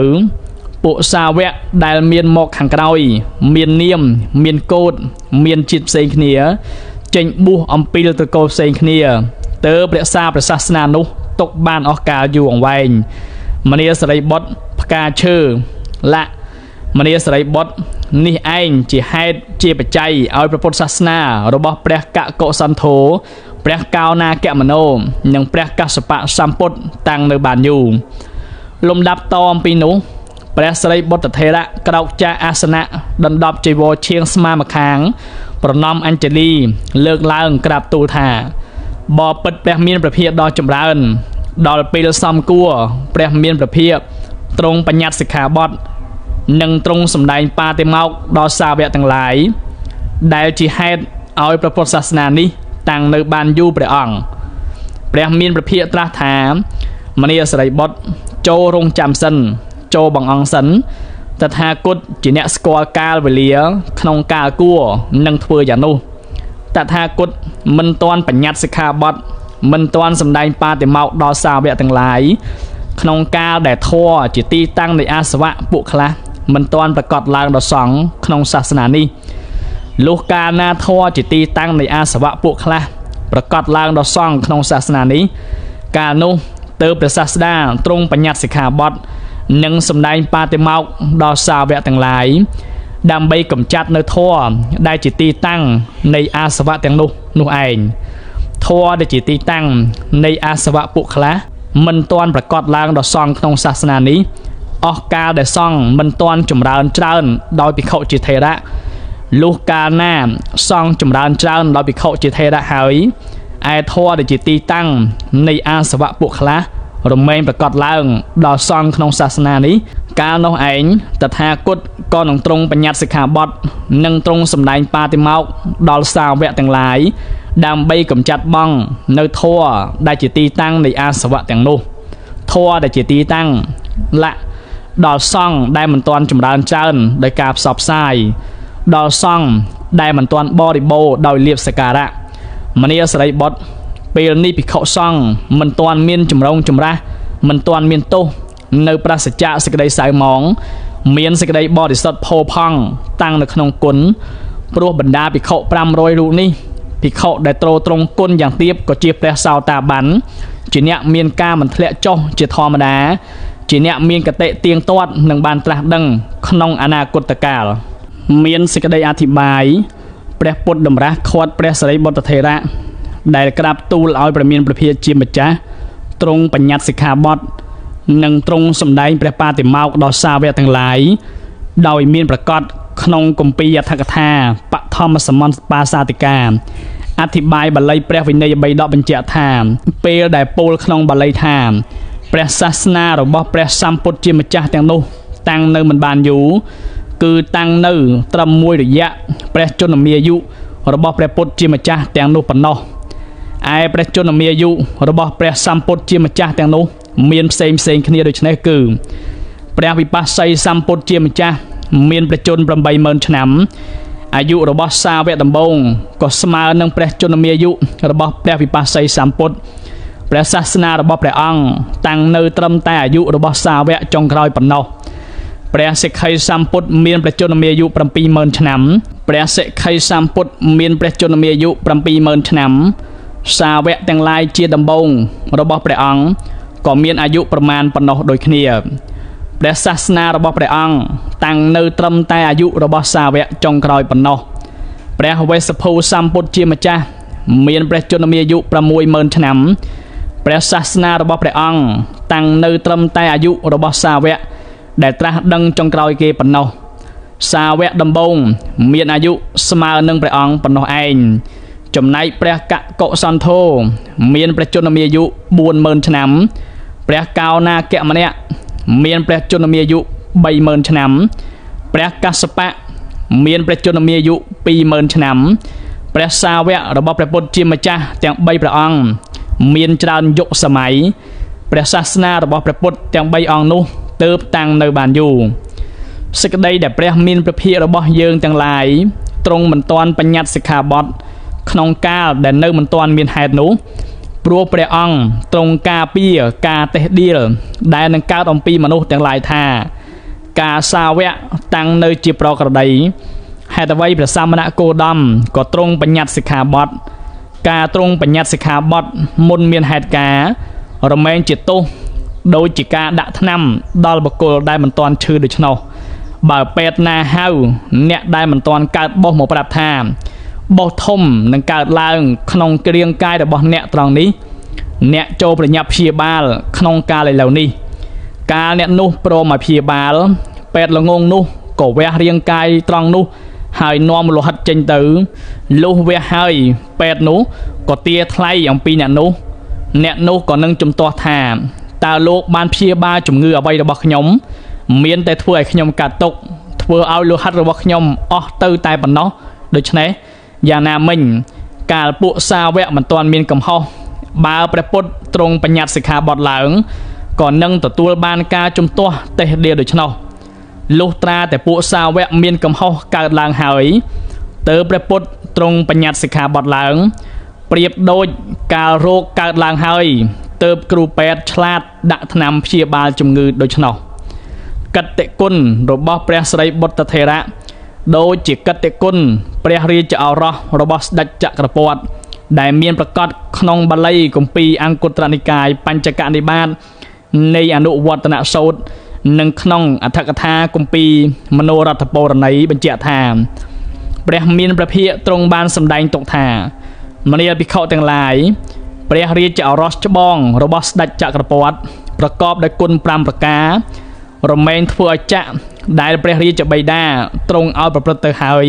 ពួកសាវកដែលមានមកខាងក្រោយមាននាមមានកោតមានជាតិផ្សេងគ្នាចេញបួសអំពីត្រកូលផ្សេងគ្នាទើបរក្សាព្រះសាសនានោះទុកបានអស់កាលយូរអង្វែងមនាលសិរីបុត្រផ្កាឈើលៈ មនាសរិបុត្រនេះឯងជាហេតុជាបច្ច័យឲ្យព្រះពុទ្ធសាសនារបស់ព្រះកកុសន្ធោព្រះកោណាគមនោនិងព្រះកស្សបៈសម្ពុទ្ធតាំងនៅបានយូរលំដាប់តអំពីនោះព្រះសិរីបុត្រថេរៈក្រោកចាកអាសនៈដណ្ដប់ចីវរឈៀងស្មាម្ខាងប្រណម្យអញ្ជលីលើកឡើងក្រាបទូលថាបបិទ្ធព្រះមានព្រះភិក្ខដ៏ចម្រើនដល់ពេលសំគួរព្រះមានព្រះភិក្ខទ្រង់បញ្ញត្តិសិក្ខាបទនិងទ្រង់សម្ដែងបាតិមោក្ខដល់សាវកទាំងឡាយដែលជាហេតុឲ្យព្រះពុទ្ធសាសនានេះតាំងនៅបានយូរព្រះអង្គព្រះមានព្រះភិក្ខត្រាស់ថាមនាសរិបុត្រចូលរងចាំសិនចូលបង្អង់សិនតថាគតជាអ្នកស្គាល់កាលវេលាក្នុងកាលគួរនឹងធ្វើយ៉ាងនោះតថាគតមិនទាន់បញ្ញត្តិសិក្ខាបទមិនទាន់សម្ដែងបាតិមោក្ខដល់សាវកទាំងឡាយក្នុងកាលដែលធម៌ជាទីតាំងនៃអាសវៈពួកខ្លះមិនទាន់ប្រកាសឡើងដល់សង្ឃក្នុងសាសនានេះលុះកាលណាធម៌ជាទីតាំងនៃអាសវៈពួកខ្លះប្រកាសឡើងដល់សង្ឃក្នុងសាសនានេះកាលនោះទើបព្រះសាស្តាទ្រង់បញ្ញត្តិសិក្ខាបទនិងសម្ដែងបាតិមោក្ខដល់សាវកទាំងឡាយដើម្បីកម្ចាត់នៅធម៌ដែលជាទីតាំងនៃអាសវៈទាំងនោះនោះឯងធម៌ដែលជាទីតាំងនៃអាសវៈពួកខ្លះមិនទាន់ប្រកាសឡើងដល់សង្ឃក្នុងសាសនានេះអស់កាលដែលសង្ឃមិនទាន់ចម្រើនច្រើនដោយភិក្ខុជាថេរៈលុះកាលណាសង្ឃចម្រើនច្រើនដោយភិក្ខុជាថេរៈហើយឯធម៌ដែលជាទីតាំងនៃអាសវៈពួកខ្លះរមែងប្រកាសឡើងដល់សង្ឃក្នុងសាសនានេះកាលនោះឯងតថាគតក៏នឹងទ្រង់បញ្ញត្តិសិក្ខាបទនិងទ្រង់សម្ដែងបាតិមោក្ខដល់សាវកទាំងឡាយដើម្បីកម្ចាត់បង់នៅធម៌ដែលជាទីតាំងនៃអាសវៈទាំងនោះធម៌ដែលជាទីតាំងលៈដល់សង្ឃដែលមិនទាន់ចម្រើនច្រើនដោយការផ្សព្វផ្សាយដល់សង្ឃដែលមិនទាន់បរិបូរណ៍ដោយលាភសក្ការៈមនាសរិបុត្រពេលនេះភិក្ខុសង្ឃមិនទាន់មានចម្រុងចម្រាស់មិនទាន់មានទោសនៅប្រសច្ចៈសេចក្តីសៅមងមានសេចក្តីបរិសុទ្ធផូរផង់តាំងនៅក្នុងគុណព្រោះបណ្ដាភិក្ខុ500រូបនេះភិក្ខុដែលទ្រទ្រង់គុណយ៉ាងទាបក៏ជាព្រះសោតាបានជាអ្នកមានការមិនធ្លាក់ចុះជាធម្មតាជាអ្នកមានកតិទៀងទាត់និងបានត្រាស់ដឹងក្នុងអនាគតកាលមានសេចក្តីអធិប្បាយព្រះពុទ្ធតម្រាស់ខាត់ព្រះសិរីបុត្រថេរៈដែលក្រាបទូលឲ្យព្រះមានព្រះភិក្ខជាម្ចាស់ទ្រង់បញ្ញត្តិសិក្ខាបទនិងទ្រង់សម្ដែងព្រះបាតិមោក្ខដល់សាវកទាំងឡាយដោយមានប្រកាសក្នុងគម្ពីរអត្ថកថាបឋមសមន្តបាសាទិកាអធិប្បាយបាលីព្រះវិន័យបិដកបញ្ជាក់ថាពេលដែលពោលក្នុងបាលីថាព្រះសាសនារបស់ព្រះសម្ពុទ្ធជាម្ចាស់ទាំងនោះតាំងនៅមិនបានយូរគឺតាំងនៅត្រឹមមួយរយៈព្រះជន្មាយុរបស់ព្រះពុទ្ធជាម្ចាស់ទាំងនោះប៉ុណ្ណោះឯព្រះជន្មាយុរបស់ព្រះសម្ពុទ្ធជាម្ចាស់ទាំងនោះមានផ្សេងផ្សេងគ្នាដូច្នេះគឺព្រះវិបស្សីសម្ពុទ្ធជាម្ចាស់មានព្រះជន្ម80000ឆ្នាំអាយុរបស់សាវកដំបូងក៏ស្មើនឹងព្រះជន្មាយុរបស់ព្រះវិបស្សីសម្ពុទ្ធព្រះសាសនារបស់ព្រះអង្គតាំងនៅត្រឹមតែអាយុរបស់សាវកចុងក្រោយប៉ុណ្ណោះព្រះសិក្ខីសម្ពុទ្ធមានព្រះជន្មាយុ70000ឆ្នាំព្រះសិក្ខីសម្ពុទ្ធមានព្រះជន្មាយុ70000ឆ្នាំសាវកទាំងឡាយជាដំបូងរបស់ព្រះអង្គក៏មានអាយុប្រមាណប៉ុណ្ណោះដូចគ្នាព្រះសាសនារបស់ព្រះអង្គតាំងនៅត្រឹមតែអាយុរបស់សាវកចុងក្រោយប៉ុណ្ណោះព្រះវេស្សភូសម្ពុទ្ធជាម្ចាស់មានព្រះជន្មាយុ60000ឆ្នាំព្រះសាសនារបស់ព្រះអង្គតាំងនៅត្រឹមតែអាយុរបស់សាវកដែលត្រាស់ដឹងចុងក្រោយគេប៉ុណ្ណោះសាវកដំបូងមានអាយុស្មើនឹងព្រះអង្គប៉ុណ្ណោះឯងចំណែកព្រះកកុសន្ធោមានព្រះជន្មាយុ40000ឆ្នាំព្រះកោណាគមនៈមានព្រះជន្មាយុ30000ឆ្នាំព្រះកស្សបៈមានព្រះជន្មាយុ20000ឆ្នាំព្រះសាវករបស់ព្រះពុទ្ធជាម្ចាស់ទាំង3ព្រះអង្គមានច្រើនយុគសម័យព្រះសាសនារបស់ព្រះពុទ្ធទាំង3អង្គនោះទើបតាំងនៅបានយូរសេចក្តីដែលព្រះមានព្រះភិក្ខរបស់យើងទាំងឡាយទ្រង់មិនទាន់បញ្ញត្តិសិក្ខាបទក្នុងកាលដែលនៅមិនទាន់មានហេតុនោះព្រោះព្រះអង្គទ្រង់ការពារការតេះដៀលដែលនឹងកើតអំពីមនុស្សទាំងឡាយថាការសាវកតាំងនៅជាប្រក្រតីហេតុអ្វីព្រះសមណគោតមក៏ទ្រង់បញ្ញត្តិសិក្ខាបទការទ្រង់បញ្ញត្តិសិក្ខាបទមុនមានហេតុការណ៍រមែងជាទោសដូចជាការដាក់ថ្នាំដល់បុគ្គលដែលមិនទាន់ឈឺដូច្នោះ បើពេទ្យណាហៅអ្នកដែលមិនទាន់កើតបោសមកប្រាប់ថាបោសធំនឹងកើតឡើងក្នុងគ្រាងកាយរបស់អ្នកត្រង់នេះអ្នកចូលប្រញាប់ព្យាបាលក្នុងកាលឥឡូវនេះកាលអ្នកនោះព្រមឲ្យព្យាបាលពេទ្យល្ងងនោះក៏វះរាងកាយត្រង់នោះហើយនាំលោហិតចេញទៅលុះវះហើយពេទ្យនោះក៏ទាថ្លៃអំពីអ្នកនោះអ្នកនោះក៏នឹងជំទាស់ថាតើលោកបានព្យាបាលជំងឺអ្វីរបស់ខ្ញុំមានតែធ្វើឲ្យខ្ញុំកាត់ទុកធ្វើឲ្យលោហិតរបស់ខ្ញុំអស់ទៅតែប៉ុណ្ណោះដូច្នេះយ៉ាងណាមិញកាលពួកសាវកមិនទាន់មានកំហុសបើព្រះពុទ្ធទ្រង់បញ្ញត្តិសិក្ខាបទឡើងក៏នឹងទទួលបានការជំទាស់តេះដៀដូច្នោះលុះត្រាតែពួកសាវកមានកំហុសកើតឡើងហើយទើបព្រះពុទ្ធទ្រង់បញ្ញត្តិសិក្ខាបទឡើងប្រៀបដូចកាលរោគកើតឡើងហើយទើបគ្រូពេទ្យឆ្លាតដាក់ថ្នាំព្យាបាលជំងឺដូច្នោះកតិគុណរបស់ព្រះស្រីបុត្រថេរៈដូចជាកតិគុណព្រះរាជឱរសរបស់ស្ដេចចក្រពត្តិដែលមានប្រកាសក្នុងបាលីគម្ពីរអង្គត្រនិកាយបញ្ចកនិបាតនៃអនុវត្តនសូត្រនិងក្នុងអត្ថកថាគម្ពីរមโนរដ្ឋពរណីបញ្ជាក់ថាព្រះមានព្រះភិក្ខទ្រង់បានសម្ដែងទុកថាមនាលភិក្ខុទាំងឡាយព្រះរាជឱរសច្បងរបស់ស្ដេចចក្រពត្តិប្រកបដោយគុណ5ប្រការរមែងធ្វើឲ្យចក្រដែលព្រះរាជបិតាទ្រង់ឲ្យប្រព្រឹត្តទៅហើយ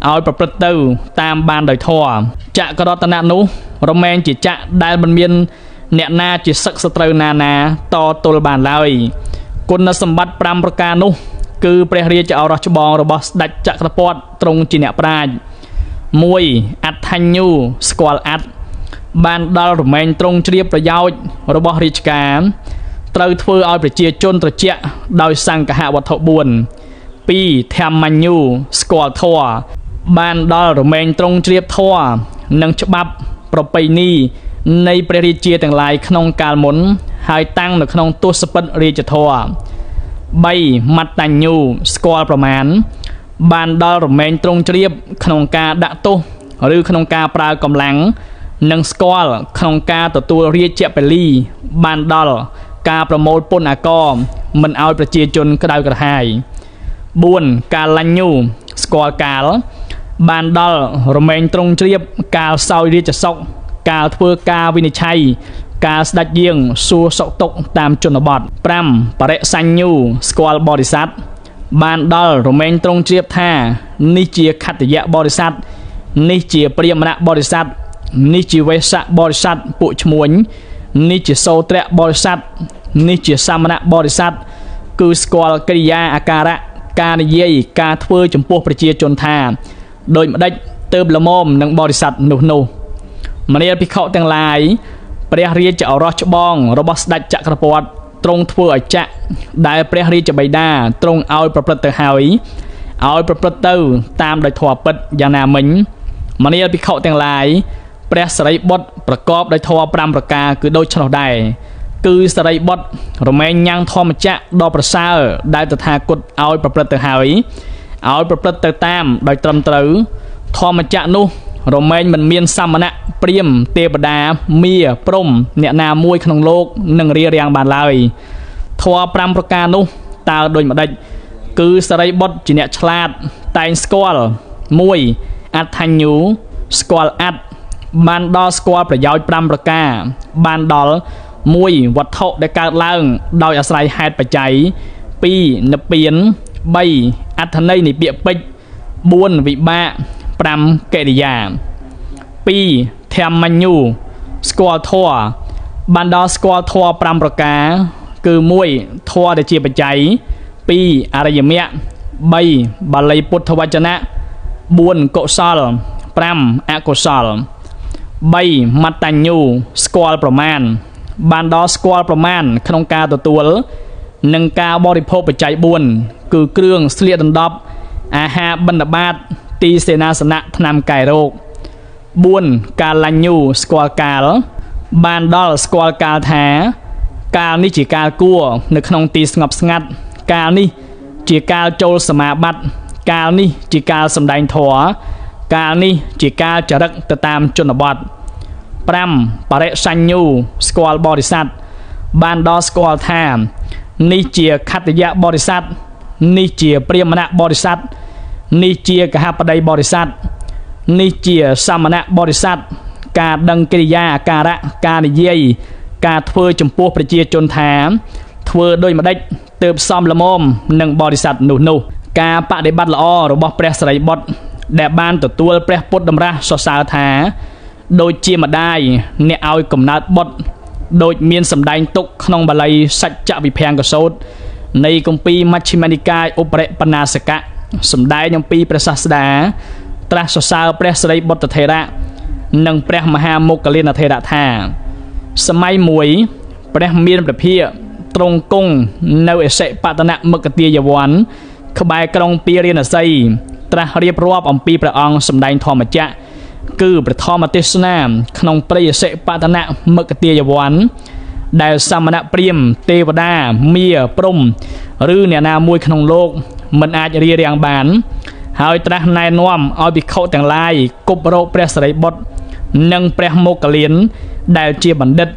ឲ្យប្រព្រឹត្តទៅតាមបានដោយធម៌ចក្ររតនៈនោះរមែងជាចក្រដែលមិនមានអ្នកណាជាសឹកសត្រូវណាណាតទល់បានឡើយគុណសម្បត្តិ5ប្រការនោះគឺព្រះរាជឱរសច្បងរបស់ស្ដេចចក្រពត្តិទ្រង់ជាអ្នកប្រាជ្ញ1អដ្ឋញ្ញូស្គាល់អត្តបានដល់រមែងទ្រង់ជ្រាបប្រយោជន៍របស់រាជការត្រូវធ្វើឲ្យប្រជាជនត្រជាក់ដោយសង្ឃវត្ថុ4 2ធម្មញ្ញូស្គាល់ធម៌បានដល់រមែងទ្រង់ជ្រាបធម៌និងច្បាប់ប្រពៃណីនៃព្រះរាជាទាំងឡាយក្នុងកាលមុនហើយតាំងនៅក្នុងទសពិធរាជធម៌3មត្តញ្ញូស្គាល់ប្រមាណបានដល់រមែងទ្រង់ជ្រាបក្នុងការដាក់ទោសឬក្នុងការប្រើកម្លាំងនិងស្គាល់ក្នុងការទទួលរាជពលីបានដល់ការប្រមូលពន្ធអាករមិនឲ្យប្រជាជនក្តៅក្រហាយ4កាលញ្ញូស្គាល់កាលបានដល់រមែងទ្រង់ជ្រាបកាលសោយរាជសុខកាលធ្វើការវិនិច្ឆ័យកាលស្ដេចយាងសួរសុខទុក្ខតាមជនបទ5បរិសញ្ញូស្គាល់បរិស័ទបានដល់រមែងទ្រង់ជ្រាបថានេះជាខត្តយបរិស័ទនេះជាព្រាហ្មណបរិស័ទនេះជាវេសៈបរិស័ទពួកឈ្មួញនេះជាសោត្រៈបរិស័ទនេះជាសមណបរិស័ទគឺស្គាល់កិរិយាអាការៈការនិយាយការធ្វើចំពោះប្រជាជនថាដោយម្ដេចទៅល្មមនឹងបរិស័ទនោះនោះមនាលភិក្ខុទាំងឡាយព្រះរាជឱរសច្បងរបស់ស្ដេចចក្រពត្តិទ្រង់ធ្វើឲ្យចក្រដែលព្រះរាជបិតាទ្រង់ឲ្យប្រព្រឹត្តទៅហើយឲ្យប្រព្រឹត្តទៅតាមដោយធម៌ពិតយ៉ាងណាមិញមនាលភិក្ខុទាំងឡាយព្រះសិរីបុត្រប្រកបដោយធម៌5ប្រការគឺដូច្នោះដែរគឺសិរីបុត្ររមែងញ៉ាំងធម្មចក្រដ៏ប្រសើរដែលតថាគតឲ្យប្រព្រឹត្តទៅហើយឲ្យប្រព្រឹត្តទៅតាមដោយត្រឹមត្រូវធម្មចក្រនោះរមែងមិនមានសមណៈព្រាហ្មណ៍ទេវតាមាព្រហ្មអ្នកណាមួយក្នុងលោកនឹងរារាំងបានឡើយធម៌5ប្រការនោះតើដូចម្ដេចគឺសិរីបុត្រជាអ្នកឆ្លាតតែងស្គាល់1អដ្ឋញ្ញូស្គាល់អត្តបានដល់ស្គាល់ប្រយោជន៍5ប្រការបានដល់1វត្ថុដែលកើតឡើងដោយអាស្រ័យហេតុបច្ច័យ2និព្វាន3អត្ថន័យនៃពាក្យពេចន៍4វិបាក5កិរិយា2ធម្មញ្ញូស្គាល់ធម៌បានដល់ស្គាល់ធម៌5ប្រការគឺ1ធម៌ដែលជាបច្ច័យ2អរិយមគ្គ3បាលីពុទ្ធវចនៈ4កុសល5អកុសល3មត្តញ្ញូស្គាល់ប្រមាណបានដល់ស្គាល់ប្រមាណក្នុងការទទួលនិងការបរិភោគបច្ច័យ4គឺគ្រឿងស្លៀកដណ្ដប់អាហារបិណ្ឌបាតទីសេនាសនៈថ្នាំកែរោគ4កាលញ្ញូស្គាល់កាលបានដល់ស្គាល់កាលថាកាលនេះជាកាលគួរនៅក្នុងទីស្ងប់ស្ងាត់កាលនេះជាកាលចូលសមាបត្តិកាលនេះជាកាលសម្ដែងធម៌កាលនេះជាកាលចរិកទៅតាមជនបទ5បរិសញ្ញូស្គាល់បរិស័ទបានដល់ស្គាល់ថានេះជាខត្តយបរិស័ទ នេះជាព្រាហ្មណបរិស័ទនេះជាកហបតីបរិស័ទនេះជាសមណបរិស័ទការដឹងកិរិយាអាការៈការនិយាយការធ្វើចំពោះប្រជាជនថាធ្វើដោយម្ដេចទើបសមល្មមនឹងបរិស័ទនោះការបដិបត្តិល្អរបស់ព្រះសិរីបុត្រដែលបានទទួលព្រះពុទ្ធតម្រាស់សរសើរថាដូចជាម្ដាយអ្នកឲ្យកំណើតបុត្រដូចមានសម្ដែងទុកក្នុងបាលីសច្ចវិភង្គសូត្រនៃគម្ពីរមជ្ឈិមនិកាយឧបរិបណ្ណាសកៈសម្ដែងអំពីព្រះសាស្តាត្រាស់សរសើរព្រះសិរីបុត្រថេរៈនិងព្រះមហាមោគលានថេរៈថាសម័យមួយព្រះមានព្រះភិក្ខទ្រង់គង់នៅអសិបតនមគទាយវ័នក្បែរក្រុងពារាណសីត្រាស់រៀបរាប់អំពីព្រះអង្គសម្ដែងធម្មចក្រគឺព្រះធម្មទេសនាក្នុងព្រៃអសិបតនមគទាយវ័នដែលសមណព្រាហ្មណ៍ទេវតាមាព្រហ្មឬអ្នកណាមួយក្នុងលោកមិនអាចរារាំងបានហើយត្រាស់ណែនាំឲ្យភិក្ខុទាំងឡាយគប់រកព្រះសិរីបុត្រនិងព្រះមោគលានដែលជាបណ្ឌិត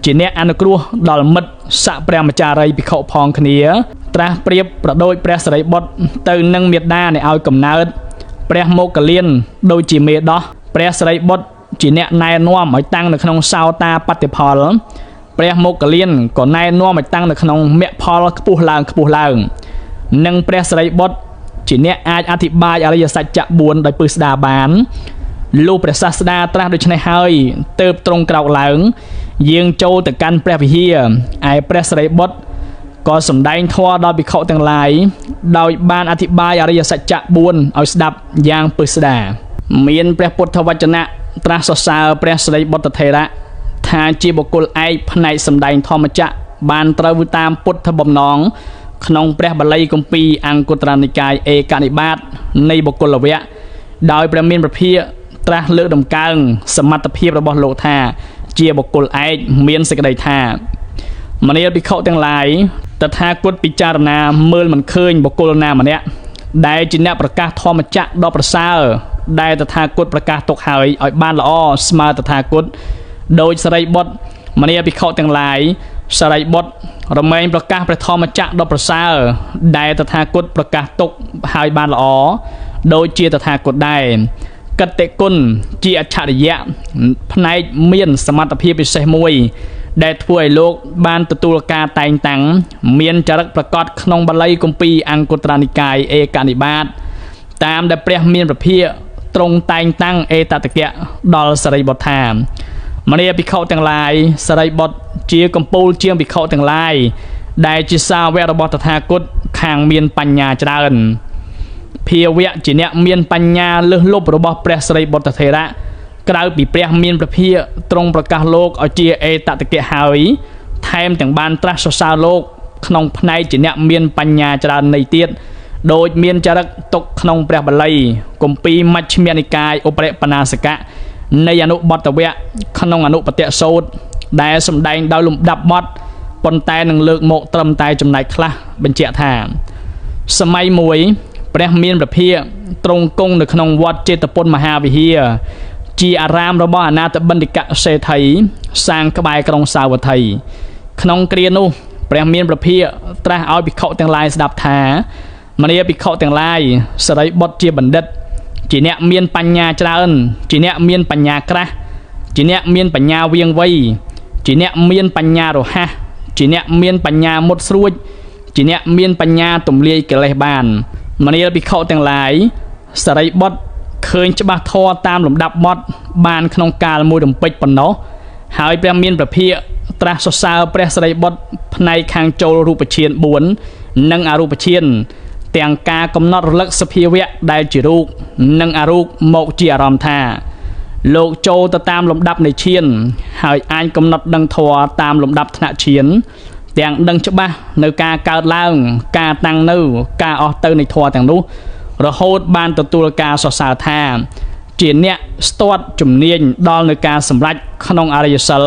ជាអ្នកអនុគ្រោះដល់មិត្តស័កព្រះមចារីភិក្ខុផងគ្នាត្រាស់ប្រៀបប្រដូចព្រះសិរីបុត្រទៅនឹងមេដាអ្នកឲ្យកំណើតព្រះមោគលានដូចជាមេដោះព្រះសិរីបុត្រជាអ្នកណែនាំឲ្យតាំងនៅក្នុងសោតាបត្តិផលព្រះមោគលានក៏ណែនាំឲ្យតាំងនៅក្នុងមគ្គផលខ្ពស់ឡើងខ្ពស់ឡើងនិងព្រះសិរីបុត្រជាអ្នកអាចអធិប្បាយអរិយសច្ចៈ4ដោយពឹស្ដាបានលុះព្រះសាស្តាត្រាស់ដូច្នេះហើយទើបទ្រង់ក្រោកឡើងយាងចូលទៅកាន់ព្រះវិហារឯព្រះសិរីបុត្រក៏សម្ដែងធម៌ដល់ភិក្ខុទាំងឡាយដោយបានអធិប្បាយអរិយសច្ចៈ4ឲ្យស្ដាប់យ៉ាងពឹស្ដាមានព្រះពុទ្ធវចនៈត្រាស់សរសើរព្រះសិរីបុត្រថេរៈថាជាបុគ្គលឯកផ្នែកសម្ដែងធម្មចក្របានត្រូវតាមពុទ្ធបំណងក្នុងព្រះបាលីគម្ពីរអង្គត្រនិកាយឯកនិបាតនៃបុគ្គលវៈដោយព្រះមានព្រះភិក្ខត្រាស់លើកដំកើងសមត្ថភាពរបស់លោកថាជាបុគ្គលឯកមានសេចក្តីថាមនាលភិក្ខុទាំងឡាយតថាគតពិចារណាមើលមិនឃើញបុគ្គលណាម្នាក់ដែលជាអ្នកប្រកាសធម្មចក្រដ៏ប្រសើរដែលតថាគតប្រកាសទុកហើយឲ្យបានល្អស្មើតថាគតដោយសិរីបុត្រមនាលភិក្ខុទាំងឡាយសិរីបុត្ររមែងប្រកាសព្រះធម្មចក្រដ៏ប្រសើរដែលតថាគតប្រកាសទុកហើយបានល្អដូចជាតថាគតដែរកតិគុណជាអច្ឆរិយៈផ្នែកមានសមត្ថភាពពិសេសមួយដែលធ្វើឲ្យលោកបានទទួលការតែងតាំងមានចរិតប្រកបក្នុងបាលីគម្ពីរអង្គត្រនិកាយឯកនិបាតតាមដែលព្រះមានព្រះភិក្ខទ្រង់តែងតាំងអេតតកៈដល់សិរីបុត្រថាមនាលភិក្ខុទាំងឡាយសិរីបុត្រជាកំពូលជាងភិក្ខុទាំងឡាយដែលជាសាវករបស់តថាគតខាងមានបញ្ញាច្រើនភាវៈជាអ្នកមានបញ្ញាលើសលប់របស់ព្រះសិរីបុត្រថេរៈក្រៅពីព្រះមានព្រះភិក្ខទ្រង់ប្រកាសលោកឲ្យជាអេតតកៈហើយថែមទាំងបានត្រាស់សរសើរលោកក្នុងផ្នែកជាអ្នកមានបញ្ញាច្រើននៃទៀតដូចមានចរិតទុកក្នុងព្រះបាលីគម្ពីរមជ្ឈិមនិកាយឧបរិបណ្ណាសកៈនៃអនុបតវៈក្នុងអនុបតិសូត្រដែលសម្ដែងដោយលំដាប់បទប៉ុន្តែនឹងលើកមកត្រឹមតែចំណែកខ្លះបញ្ជាក់ថាសម័យមួយព្រះមានព្រះភិក្ខទ្រង់គង់នៅក្នុងវត្តចេតពុនមហាវិហារជាអារាមរបស់អនាថបណ្ឌិកសេដ្ឋីសាងក្បែរក្រុងសាវត្ថីក្នុងគ្រានោះព្រះមានព្រះភិក្ខត្រាស់ឲ្យភិក្ខុទាំងឡាយស្ដាប់ថាមនាលភិក្ខុទាំងឡាយសិរីបុត្រជាបណ្ឌិតជាអ្នកមានបញ្ញាច្រើនជាអ្នកមានបញ្ញាក្រាស់ជាអ្នកមានបញ្ញាវៀងវៃជាអ្នកមានបញ្ញារហ័សជាអ្នកមានបញ្ញាមុតស្រួចជាអ្នកមានបញ្ញាទំលាយកិលេសបានមនាលភិក្ខុទាំងឡាយសិរីបុត្រឃើញច្បាស់ធម៌តាមលំដាប់បទបានក្នុងកាលមួយរំពេចប៉ុណ្ណោះហើយព្រះមានព្រះភិក្ខត្រាស់សរសើរព្រះសិរីបុត្រផ្នែកខាងចូលរូបឈាន4និងអរូបឈានទាំងការកំណត់រលឹកសភាវៈដែលជារូបនិងអរូបមកជាអារម្មណ៍ថាលោកចូលទៅតាមលំដាប់នៃឈានហើយអាចកំណត់ដឹងធម៌តាមលំដាប់ថ្នាក់ឈានទាំងដឹងច្បាស់នៅការកើតឡើងការតាំងនៅការអស់ទៅនៃធម៌ទាំងនោះរហូតបានទទួលការសរសើរថាជាអ្នកស្ទាត់ជំនាញដល់នៅការសម្រេចក្នុងអរិយសិល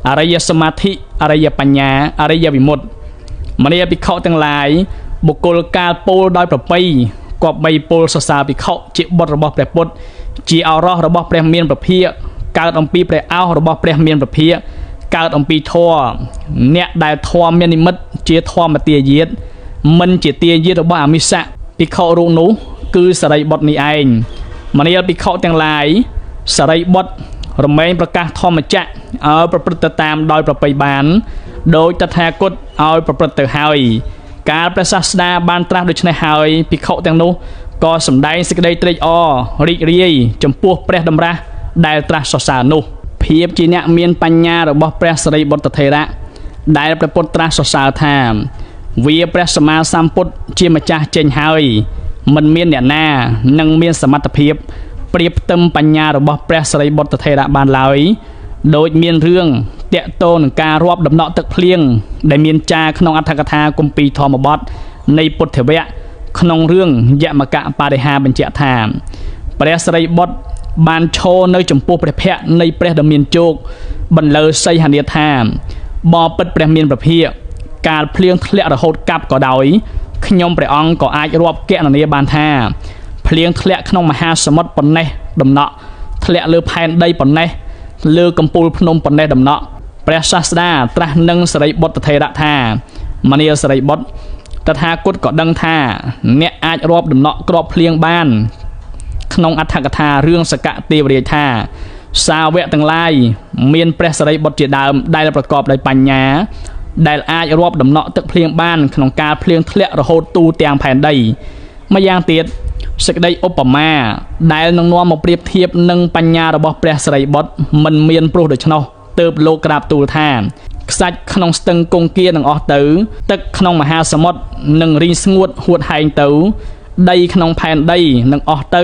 អរិយសមាធិអរិយបញ្ញាអរិយវិមុតមនាលភិក្ខុទាំងឡាយបុគ្គលកាលពោលដោយប្រពៃគប្បីពោលសរសើរភិក្ខុជាបុត្ររបស់ព្រះពុទ្ធជាឱរសរបស់ព្រះមានព្រះភិក្ខកើតអំពីព្រះឱសរបស់ព្រះមានព្រះភិក្ខកើតអំពីធម៌អ្នកដែលធម៌មាននិមិត្តជាធម្មទាយាទ មិនជាទាយាទរបស់អមិសៈភិក្ខុរូបនោះគឺសារីបុត្រនេះឯងមនាលភិក្ខុទាំងឡាយសារីបុត្ររមែងប្រកាសធម្មចក្រឲ្យប្រព្រឹត្តទៅតាមដោយប្រពៃបានដោយតថាគតឲ្យប្រព្រឹត្តទៅហើយកាលព្រះសាស្តាបានត្រាស់ដូច្នេះហើយភិក្ខុទាំងនោះក៏សម្ដែងសេចក្តីត្រេកអររីករាយចំពោះព្រះតម្រាស់ដែលត្រាស់សរសើរនោះភាពជាអ្នកមានបញ្ញារបស់ព្រះសិរីបុត្រថេរៈដែលព្រះពុទ្ធត្រាស់សរសើរថាវាព្រះសម្មាសម្ពុទ្ធជាម្ចាស់ចេញហើយមិនមានអ្នកណានឹងមានសមត្ថភាពប្រៀបផ្ទឹមបញ្ញារបស់ព្រះសិរីបុត្រថេរៈបានឡើយដោយមានរឿងតាក់ទងនឹងការរាប់ដំណក់ទឹកភ្លៀងដែលមានចារក្នុងអត្ថកថាគម្ពីរធម្មបទនៃពុទ្ធវគ្គក្នុងរឿងយមកបរិហាបញ្ជាក់ថាព្រះសិរីបុត្របានឈរនៅចំពោះព្រះភ័ក្ត្រនៃព្រះដ៏មានជោគបន្លឺសីហនាថាបបិទ្ធព្រះមានព្រះភិក្ខកាលភ្លៀងធ្លាក់រហូតកាប់ក៏ដោយខ្ញុំព្រះអង្គក៏អាចរាប់គណនាបានថាភ្លៀងធ្លាក់ក្នុងមហាសមុទ្រប៉ុណ្ណេះដំណក់ធ្លាក់លើផែនដីប៉ុណ្ណេះលើកំពូលភ្នំប៉ុណ្ណេះដំណក់ព្រះសាស្តាត្រាស់នឹងសិរីបុត្រថេរៈថាមនាលសិរីបុត្រតថាគតក៏ដឹងថាអ្នកអាចរាប់ដំណក់ក្របភ្លៀងបានក្នុងអត្ថកថារឿងសកទេវរាជថាសាវកទាំងឡាយមានព្រះសិរីបុត្រជាដើមដែលប្រកបដោយបញ្ញាដែលអាចរាប់ដំណក់ទឹកភ្លៀងបានក្នុងការភ្លៀងធ្លាក់រហូតទូទាំងផែនដីម្យ៉ាងទៀតសេចក្តីឧបមាដែលនឹងនាំមកប្រៀបធៀបនឹងបញ្ញារបស់ព្រះសិរីបុត្រមិនមានព្រោះដូច្នោះទើបលោកក្រាបទូលថាខ្សាច់ក្នុងស្ទឹងគង្គានឹងអស់ទៅទឹកក្នុងមហាសមុទ្រនឹងរីងស្ងួតហួតហែងទៅដីក្នុងផែនដីនឹងអស់ទៅ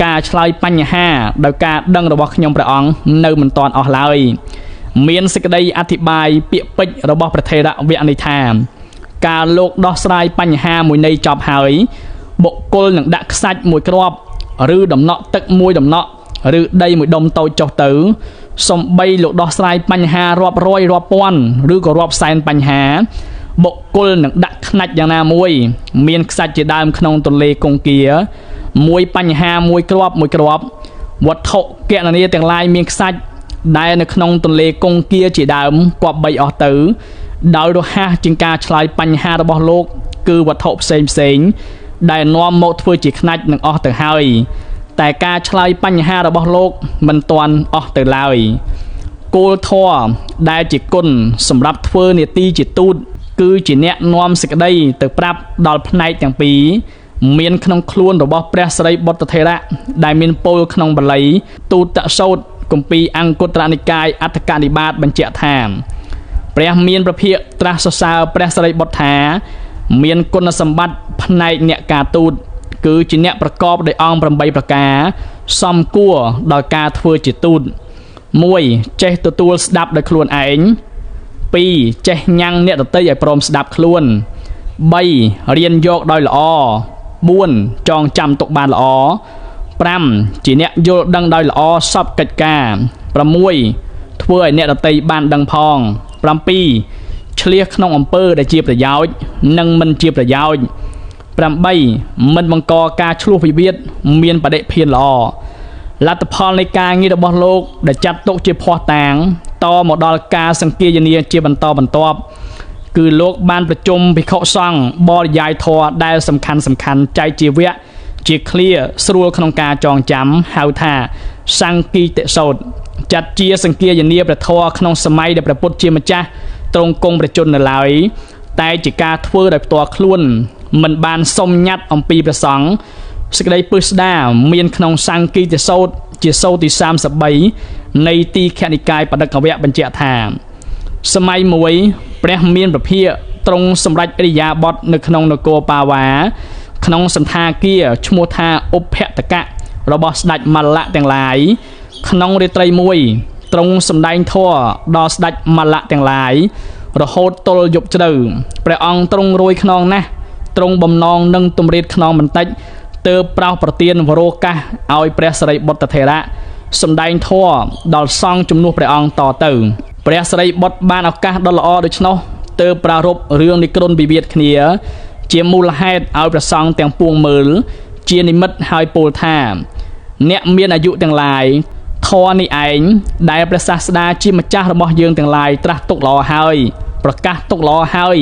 ការឆ្លើយបញ្ហាដោយការដឹងរបស់ខ្ញុំព្រះអង្គនៅមិនទាន់អស់ឡើយមានសេចក្តីអធិប្បាយពាក្យពេចន៍របស់ព្រះថេរវគ្គនេះថាកាលលោកដោះស្រាយបញ្ហាមួយនៃចប់ហើយបុគ្គលនឹងដាក់ខ្សាច់មួយគ្រាប់ឬដំណក់ទឹកមួយដំណក់ឬដីមួយដុំតូចចុះទៅសំបីលោកដោះស្រាយបញ្ហារាប់រយរាប់ពាន់ឬក៏រាប់សែនបញ្ហាបុគ្គលនឹងដាក់ខ្នាច់យ៉ាងណាមួយមានខ្សាច់ជាដើមក្នុងទន្លេគង្គាមួយបញ្ហាមួយគ្រាប់មួយគ្រាប់វត្ថុគណនាទាំងឡាយមានខ្សាច់ដែលនៅក្នុងទន្លេគង្គាជាដើមគប្បីអស់ទៅដោយរហ័សជាងការឆ្លើយបញ្ហារបស់លោកគឺវត្ថុផ្សេងផ្សេងដែលនាំមកធ្វើជាខ្នាច់នឹងអស់ទៅហើយតែការឆ្លើយបញ្ហារបស់លោកមិនទាន់អស់ទៅឡើយគោលធម៌ដែលជាគុណសម្រាប់ធ្វើនាទីជាទូតគឺជាអ្នកនាំសេចក្តីទៅប្រាប់ដល់ផ្នែកទាំងពីរមានក្នុងខ្លួនរបស់ព្រះសិរីបុត្រថេរៈដែលមានពោលក្នុងបាលីទូតសោតគម្ពីរអង្គុត្តរនិកាយអត្ថកនិបាតបញ្ជាក់ថាព្រះមានព្រះភិក្ខត្រាស់សរសើរព្រះសិរីបុត្រថាមានគុណសម្បត្តិផ្នែកអ្នកការទូតគឺជាអ្នកប្រកបដោយអង្គ8ប្រការសំគួរដល់ការធ្វើជាទូត1ចេះទទួលស្ដាប់ដោយខ្លួនឯង2ចេះញ៉ាំងអ្នកដទៃឲ្យព្រមស្ដាប់ខ្លួន3រៀនយកដោយល្អ4ចងចាំទុកបានល្អ5ជាអ្នកយល់ដឹងដោយល្អសពកិច្ចការ6ធ្វើឲ្យអ្នកដទៃបានដឹងផង7ឆ្លៀសក្នុងអំពើដែលជាប្រយោជន៍និងមិនជាប្រយោជន៍8មិនបង្កការឆ្លោះវិវាទមានបដិភានល្អលទ្ធផលនៃការងាររបស់លោកដែលចាត់ទុកជាភស្តុតាងតមកដល់ការសង្គាយនាជាបន្តបន្ទាប់គឺលោកបានប្រជុំភិក្ខុសង្ឃបរិយាយធម៌ដែលសំខាន់ចែកជាវគ្គជាឃ្លាស្រួលក្នុងការចងចាំហៅថាសង្គីតិសោតចាត់ជាសង្គាយនាព្រះធម៌ក្នុងសម័យដែលព្រះពុទ្ធជាម្ចាស់ទ្រង់គង់ព្រះជន្មនៅឡើយតែជាការធ្វើដោយផ្ទាល់ខ្លួនមិនបានសុំញត្តិអំពីព្រះសង្ឃសេចក្តីពឹស្ដាមានក្នុងសង្គីតិសោតជាសូត្រទី33នៃទីខនិកាយបដិកវៈបញ្ជាក់ថាសម័យមួយព្រះមានព្រះភិក្ខទ្រង់សម្រេចឥរិយាបថនៅក្នុងនគរបាវ៉ាក្នុងសន្តាគារឈ្មោះថាឧបតកៈរបស់ស្ដេចមលៈទាំងឡាយក្នុងរាត្រីមួយទ្រង់សម្ដែងធម៌ដល់ស្ដេចមលៈទាំងឡាយរហូតទល់យប់ជ្រៅព្រះអង្គទ្រង់រួយខ្នងណាស់ទ្រង់បំណងនឹងទម្រាតខ្នងបន្តិចទើបប្រោសប្រទានវរោកាសឲ្យព្រះសិរីបុត្រថេរៈសម្ដែងធម៌ដល់សង្ឃជំនួសព្រះអង្គតទៅព្រះសិរីបុត្របានឱកាសដ៏ល្អដូច្នោះទើបប្រារព្ធរឿងនិក្រុនវិវាទគ្នាជាមូលហេតុឲ្យព្រះសង្ឃទាំងពួងមើលជានិមិត្តហើយពោលថាអ្នកមានអាយុទាំងឡាយធម៌នេះឯងដែលព្រះសាស្តាជាម្ចាស់របស់យើងទាំងឡាយត្រាស់ទុកល្អហើយប្រកាសទុកល្អហើយ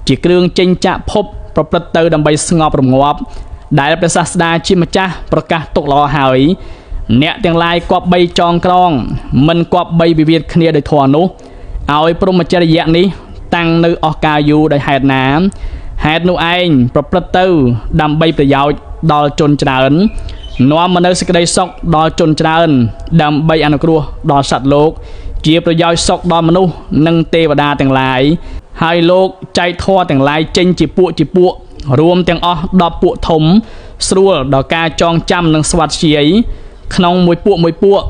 ជាគ្រឿងចេញចាកភព ប្រព្រឹត្តទៅដើម្បីស្ងប់រងាប់ ដែលព្រះសាស្តាជាម្ចាស់ប្រកាសទុកល្អហើយ អ្នកទាំងឡាយគប្បីចងក្រង មិនគប្បីវិវាទគ្នាដោយធម៌នោះ ឲ្យព្រហ្មចរិយៈនេះតាំងនៅអស់កាលយូរដោយហេតុណា ហេតុនោះឯងប្រព្រឹត្តទៅដើម្បីប្រយោជន៍ដល់ជនច្រើន នាំមកនូវសេចក្តីសុខដល់ជនច្រើន ដើម្បីអនុគ្រោះដល់សត្វលោក ជាប្រយោជន៍សុខដល់មនុស្សនិងទេវតាទាំងឡាយ ហើយលោកចែកធម៌ទាំងឡាយចេញជាពួកជាពួក រួមទាំងអស់10ពួកធំ ស្រួលដល់ការចងចាំនិងស្វាត់ជាយ ក្នុងមួយពួកមួយពួក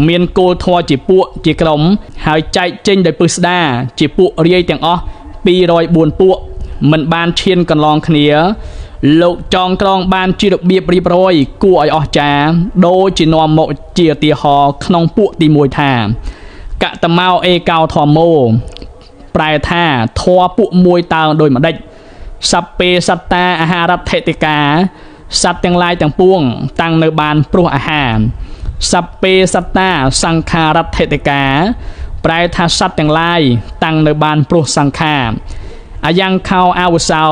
មានគោលធម៌ជាពួកជាក្រុម ហើយចែកចេញដោយពឹស្ដាជាពួករាយទាំងអស់204ពួក មិនបានឈានកន្លងគ្នា លោកចងក្រងបានជារបៀបរៀបរយគួរឲ្យអស្ចារ្យ ដូចជានាំមកជាឧទាហរណ៍ក្នុងពួកទី1ថា កតមោអេកោធម្មោ ប្រែថាធម៌ពួកមួយតើដោយម្ដេច សព្ពេសត្តាអាហារដ្ឋិតិកា សត្វទាំងឡាយទាំងពួង តាំងនៅបានព្រោះអាហារ សព្ពេសត្តាសង្ខារដ្ឋិតិកា ប្រែថាសត្វទាំងឡាយតាំងនៅបានព្រោះសង្ខារ អាយ៉ាងខោអាវុសោ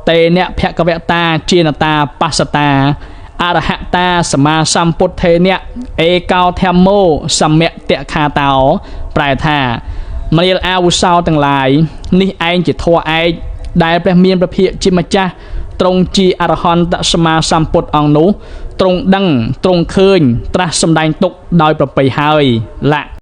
តេនៈភគវតាជានតាបស្សតាអរហតាសមាសម្ពុទ្ធេនៈអេកោធម្មោសមៈតខាតោ ប្រែថាមនាលអាវុសោទាំងឡាយ នេះឯងជាធម៌ឯកដែលព្រះមានព្រះភិក្ខជាម្ចាស់ទ្រង់ជាអរហន្តសមាសម្ពុទ្ធអង្គនោះទ្រង់ដឹងទ្រង់ឃើញត្រាស់សម្ដែងទុកដោយប្រពៃហើយលៈ។